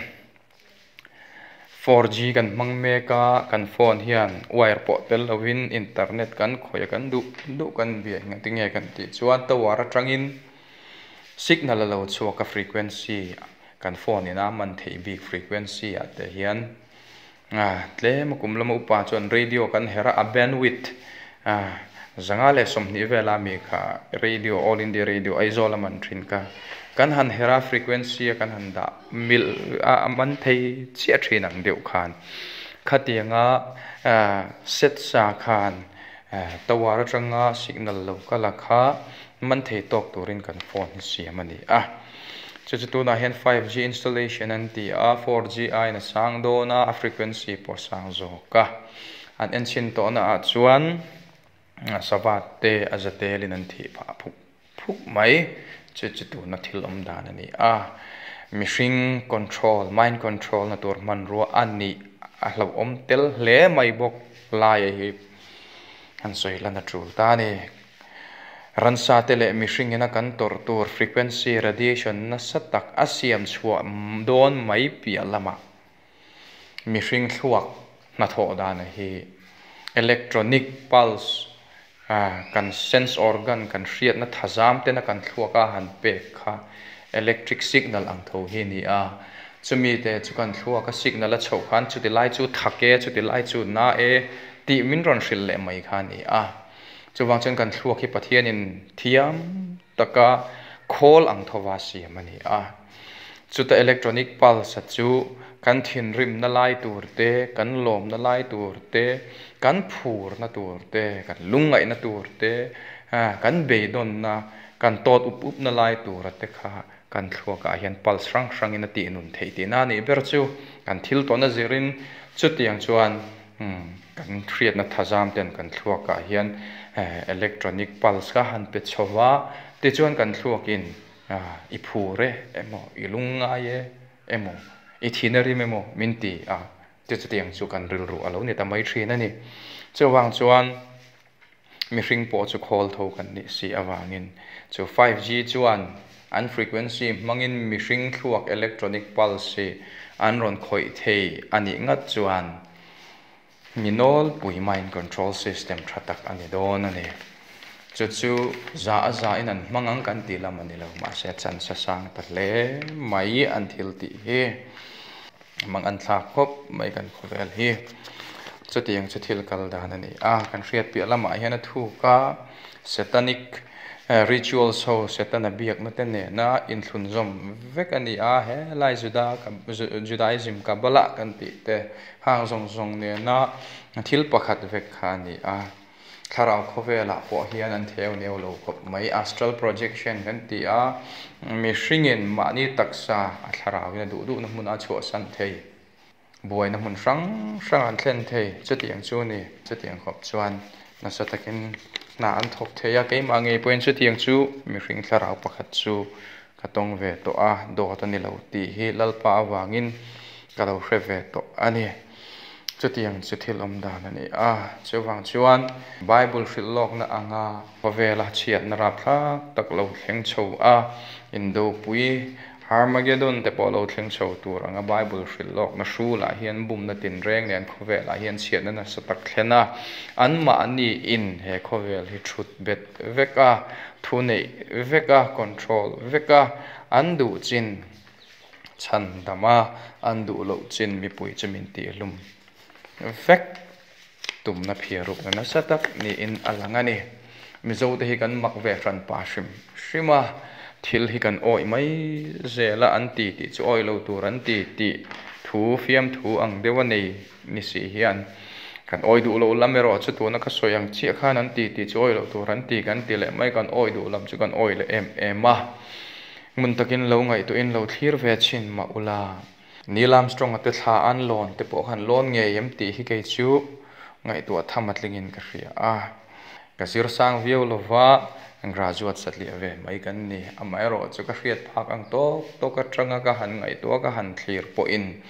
4G kan hmang mek a, kan phone hian wire pawh tel lovin internet kan khawih a, kan duh duh kan biak engati nge kan tih chuan tower atangin signal a lo chhuak a frequency kan phone in a man theih bik frequency ah te hian tlem a kum lama upa chuan radio kan herh a, a bandwidth 120 vela mi kha radio All India Radio Aizawl a man thin kha kan han herh a frequency a kan han dah mil a a man thei chiah thin ang deuh khan khatianga set sa khan tower atanga signal lo kal a kha man thei tawk turin kan phone hi siam a ni a. Chu chu tunah hian 5G installation an ti a, 4G aiin a sang dawn a, a frequency pawh a sang zawk a. An enchhin tawhna ah chuan sava te a za telin an thih phah phuk phuk mai. Chu chu tuna thil awm dan a ni a. Mihring control, mind control na tur hmanrua a nih a hlauhawm tel hle mai bawk laia hi han sawi lan a tul ta a ni. Ransa te leh mihring ina kan tawrh tur frequency radiation nasa tak a siam chhuah dawn mai piah lamah mihring thluak hnathawh dana hi electronic pulse kan sense organ kan hriatna thazam tena kan thluak a han pek kha electric signal ang tho hi a ni a, chumi te chu kan thluak a signal a chhoh khan chuti lai chu thak e chuti lai chu na e tih min rawn hrilh leh mai kha a ni a. Chuvang chuan kan thluak hi Pathianin thiam taka khawl ang thova siam a ni a. Chuta electronic pulse chu kan thinrimna lai tur te, kan lawmna lai tur te, kan phurna tur te, kan lungngaihna tur te, kan beidawnna, kan tawt up upna lai tura te kha kan thluakah hian pulse hrang hrangin a tihnun theih tihna a nih ber chu. Kan thil tawhna zirin chutiang chuan Kan hriatna thazam ten kan thluakah hian electronic pulse kha han pe chho va, tichuan kan thluakin i phur e emaw, i lungngai e emaw, i thin a rim emaw min ti a, chutiang chu kan rilru a lo ni ta mai thin a ni. Chuvang chuan Mihring pawh chu khawl tho kan nih si avangin chu 5G chuan an frequency hmangin mihring thluak electronic pulse hi an rawn khawih thei a nih ngat chuan Mi nawlpui mind control system tha tak a ni dawn a ni. Chu chu za a za in an hmang ang kan tih lam a ni lo, mahse chance a sang ta hle mai an thil tih hi. Mang an thlak khawp mai kan khawvel hi. Chutiang chu thil kal dan a ni a, kan hriat piah lamah hian a thuk a, Satanic rituals ho Setana biakna te nena inthlunzawm vek a ni a, he lai Juda Judaism Kabbalah kan tih te hang zawng zawng nena thil pakhat vek kha a ni a. Thlarau khawvelah pawh hian an theu neu lo khawp mai. Astral projection kan ti a, mihringin mahni taksa a thlarauin a duh duhna hmuna a chhuahsan thei. Buaina hmun hrang hrang an thlen thei. Chutiang chu a ni. Chutiang khawp chuan nasa takin hna an thawk thei a. Keimah ngei pawhin chutiang chu mihring thlarau pakhat chu ka tawng ve tawh a, dawt a ni lo tih hi Lalpa avangin ka lo hre ve tawh a ni. Chutiang chu thil awm dan a ni a. Chuvang chuan Bible hrilh lawkna anga khawvela chhiatna rapthlak tak lo thleng chho a, indopui Armageddon te pawh lo thleng chho tur anga Bible hrilh lawkna hrulah hian bumna tinreng nen khawvelah hian chhiatna nasa tak thlen a, anmahni in he khawvel hi thut bet vek a, thu neih vek a, control vek a, an duh chin chhan dam a, an duh loh chin mipui chu min tihhlum vek tumna phiarukna nasa tak niin a lang a ni. Mizote hi kan mak ve hran pa hrim hrim a, thil hi kan awih mai zel a, an ti tih chu awih lo tur an ti tih thu fiamthu ang deuh a nei ni si hian kan awih duh loh lam erawh chu tuna ka sawi ang chiah khan an ti tih chu awih loh tur an ti kan ti leh mai, kan awih duh lam chu kan awih leh em em a. Hmun takin lo ngaihtuahin lo thlir ve thin mah ula. Neil Armstrong-a te thla an lawn te pawh khan lawn ngei em tih hi kei chu ngaihtuah tham a tlingin ka hria a. Ka zir sang viau lova, graduate satliah ve mai kan ni. Amaherawh chu ka hriat phak ang tawk tawk atanga ka han ngaihtuah ka han thlir pawhin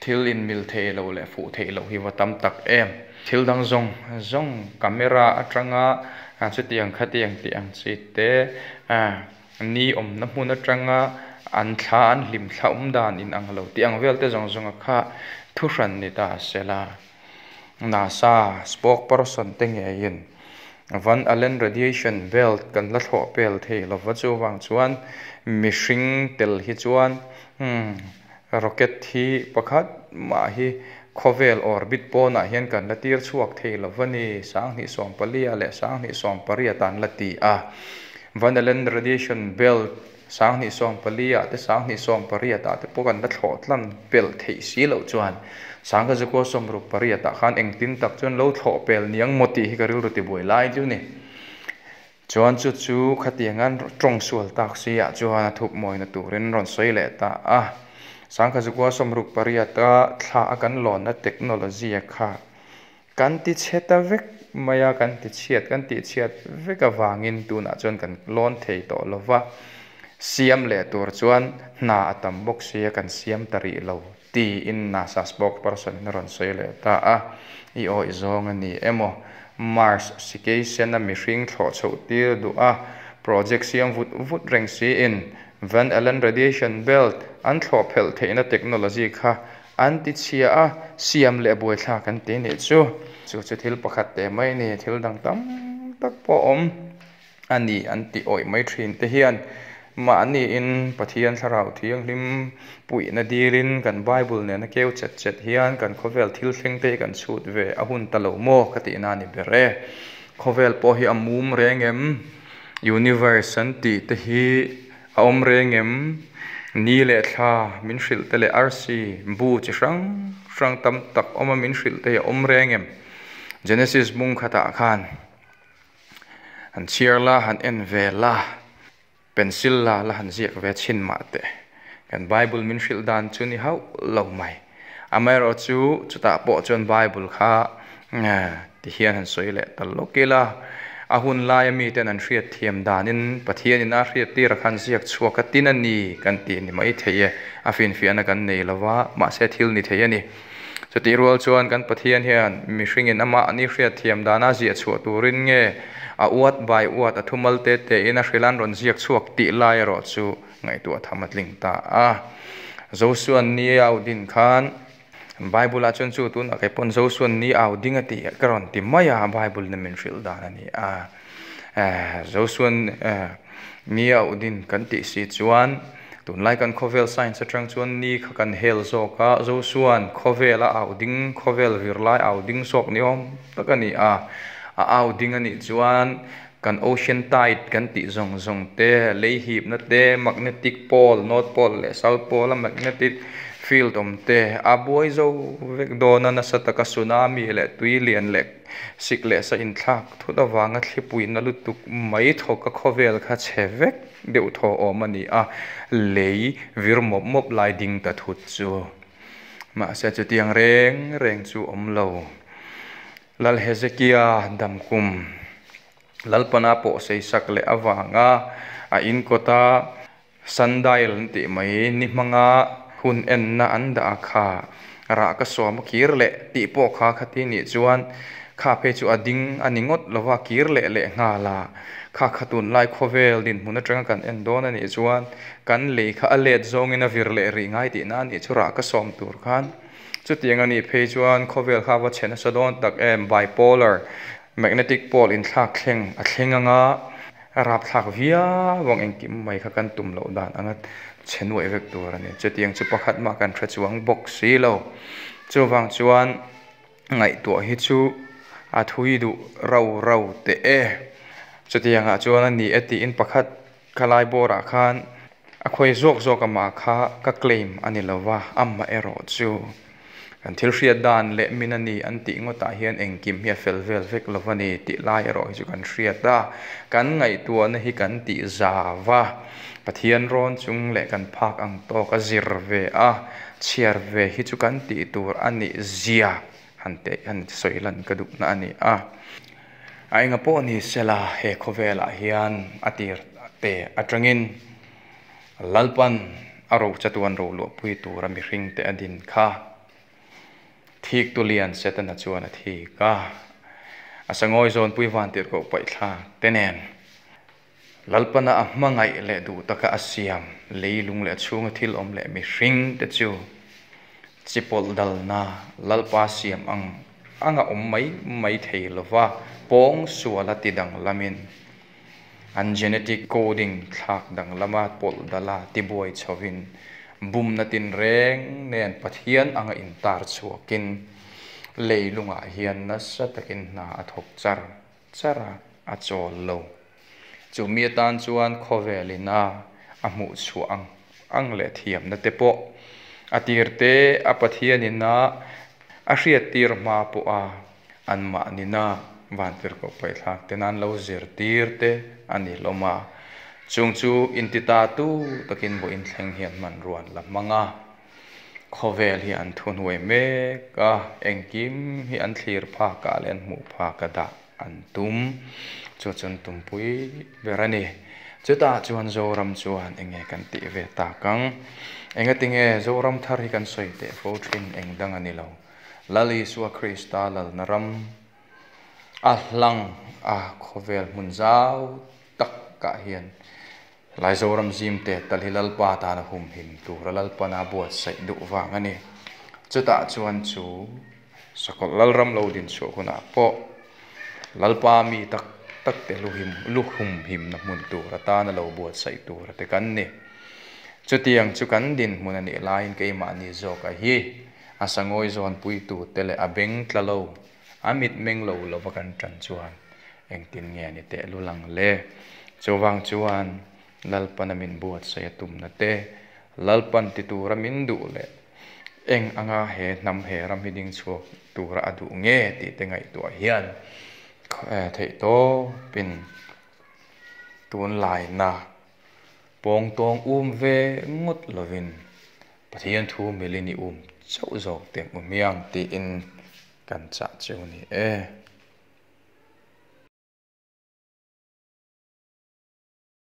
thil inmil thei lo leh fuh theih loh hi va tam tak em. Thil dang zawng zawng camera atanga chutiang khatiang tih ang chi te Ni awmna hmun atanga an thla an hlim thla awm dan in ang lo tih ang vel te zawng zawnga kha thu hran ni ta se la. NASA spokesperson te ngeiin Van Allen radiation belt kan la thlawh pel thei lova chuvang chuan mihring tel hi chuan rocket hi pakhat mah hi khawvel orbit pawnah hian kan la tir chhuak thei lo va ni, 2014 leh 2018 an la ti a. Van Allen radiation belt 2014 ah te 2018 ah te pawh kan la thlawh tlang pelh theih si loh chuan 1968 ah khan engtin tak chuan lo thlawh pel niang maw tih hi ka rilru tibuai lai chu ni. Chuan chu chu khatiangan tawng sual tak si ah chuan a thup mawina turin rawn sawi leh ta a. 1968 a thla a kan lawnna technology a kha kan ti chhe ta vek mai a, kan ti chhiat kan tih chhiat vek avangin tunah chuan kan lawn thei tawh lo va, siam leh tur chuan hna a tam bawk si a kan siam ta rih lo tiin NASA spokesperson in a rawn sawi leh ta a. I awih zawng a ni emaw? Mars sikei sena mihring thlawh chhoh tir duh a, project siam vut vut reng siin Van Allen radiation belt an thlawh phelh theihna technology kha an ti chhia a, siam leh buaithlak an ti nih chu. Chu chu thil pakhat teh mai ni, thil dang tam tak pawh awm a ni an tih awih mai thin te hian mahniin Pathian Thlarau Thianghlim puihna dilin kan Bible nena keu chet chet hian kan khawvel thil thleng te hi kan chhut ve a hun ta lo maw ka tihna a ni ber e. Khawvel pawh hi a mum reng em? Universe an tih te hi a awm reng em? Ni leh thla min hrilh te leh arsi bu chi hrang hrang tam tak awma min hrilh te hi a awm reng em? Genesis bung khatah khan han chhiar la, han en ve la, pencil la la han ziak ve chhin mah teh. Kan Bible min hrilh dan chu ni hauh lo mai. Amaherawh chu chutah pawh chuan Bible kha ti hian han sawi leh ta lawk ila, a hun laia miten an hriat thiam danin Pathianin a hriat tirah khan ziak chhuak a tin a ni kan tih ni mai thei e. A finfiahna kan nei lova, mahse thil ni thei a ni. Chutih rual chuan kan Pathian hian mihringin amah ni hriatthiam dana ziah chhuah turin nge a uat by uat a thumal te tein a hrilh an rawn ziak chhuak tih lai erawh chu ngaihtuah tham a tling ta a. Josua'n ni a au din khan Bible-ah chuan chu tunah kei pawn Zosuan ni au ding a tih ka rawn ti mai a, Bible-in min hrilh dan a ni a. Zosuan ni au din kan tih si chuan tunlai kan khawvel science atang chuan ni kha kan hel zawk a, Zosuan khawvel a au ding, khawvel vir lai au ding zawk ni awm tak a ni a. A au ding a nih chuan kan ocean tide kan tih zawng zawng te, lei hipna te, magnetic pole, north pole leh south pole a magnetic field awm te a buai zo vek dawn a, nasa taka tsunami leh tui lian leh sik leh sa inthlak thut avanga thlipuina lutuk mai thawka khawvel kha chhe vek deuh thaw awm a ni a, lei vir mawp mawp lai ding ta thut chu. Mahse chutiang reng reng chu awm lo. Lal Hezekia dam kum Lalpana pawh seisak leh avanga a in kawta Sundial an tih mai ni hmanga hun enna an dah a kha rah ka sawm a kir leh tih pawh kha khati nih chuan kha phei chu a ding a ni ngawt lova kir leh leh nghal a, kha kha tunlai khawvel dinhmun atanga kan en dawn a nih chuan kan lei kha a let zawngin a vir leh rih ngai tihna a nih chu rah ka sawm tur khan chutiang a nih phei chuan khawvel kha va chhe nasa dawn tak em bipolar magnetic pole inthlak thleng a thleng anga A rapthlak viau ang engkim mai kha kan tum loh dan anga chhe nuaih vek tur a ni. Chutiang chu pakhat mah kan hre chuang bawk si lo. Chuvang chuan ngaihtuah hi chu a thui duh rau rau teh e. Chutiangah chuan a ni e tiin pakhat khalai bawrah khan a khawi zawk zawk amah kha ka claim a ni lova, amaherawh chu. Kan thil hriat dan leh min a ni an tih ngawtah hian engkim hi a fel vel vek lo a ni tih lai erawh hi chu kan hriat a, kan ngaihtuahna hi kan tih zau a, Pathian rawn chung leh kan phak ang tawk a zir ve a, chhiar ve hi chu kan tih tur a nih zia han teh han sawi lan ka duhna a ni a. A enga pawh ni sela he khawvelah hian a tir te atangin Lalpan a ro chatuan ro luahpui tura mihringte a din kha thik tu lian Setana chuan a thik a, a sangawi zawnpui vantirhkoh paihthla te nen Lalpana a hmangaih leh duh taka a siam leilung leh a chhunga thil awm leh mihringte chu chi pawlh dalna Lalpa siam ang anga awm mai mai thei lova pawng suala ti danglamin An genetic coding thlak danglama pawlh dala tibuai chhovin, bumna tinreng nen Pathian anga intar chhuakin leilungah hian nasa takin hna a thawk char char a, a chawl lo. Chumi atan chuan khawvelin a a hmuh chhuah ang ang leh thiamna te pawh a tirte a Pathianin a a hriattir hma pawha Anmahnina vantirhkoh paihthlak te nan lo zirtir te a ni hlawm a, chung chu intita tu takin vawiin thleng hian hmanrua an la hmang a, khawvel hi an thuhnuai mek a, engkim hi an thlir phakah leh an hmuh phaka dah an tum, chu chu an tumpui ber a ni. Chutah chuan Zoram chuan enge kan tih ve tak ang? Engatinge Zoram thar hi kan sawi teh fo thin eng dang a ni lo. Lal Isua Krista lalna ram a hlang a khawvel hmun zau takah hian Laizoram zimte tal hi Lalpa tana humhim tura Lalpana buatsaih duh vang a ni. Chutah chuan chu Sakawlh Lalram lo din chhuah hunah pawh Lalpa mi tak takte lu humhimna hmun tur atana lo buatsaih tura te kan ni. Chutiang chu kan dinhmun a nih laiin keimahni zawka hi A sangawi zawnpuitute leh a beng tla lo, a mit meng lo lova kan ṭan chuan engtin nge ni teh lul ang le? Chuvang chuan Lalpana min buatsaih a tumna te, Lalpan ti tura min duh leh eng anga he hnam he ram hi ding chhuak tura a duh nge tih te ngaihtuah hian theihtawpin tunlaina Pawng tawng um ve ngawt lovin Pathian thu milin i um chauh zawk teh hmu hmiang tiin kan chah cheu ni e.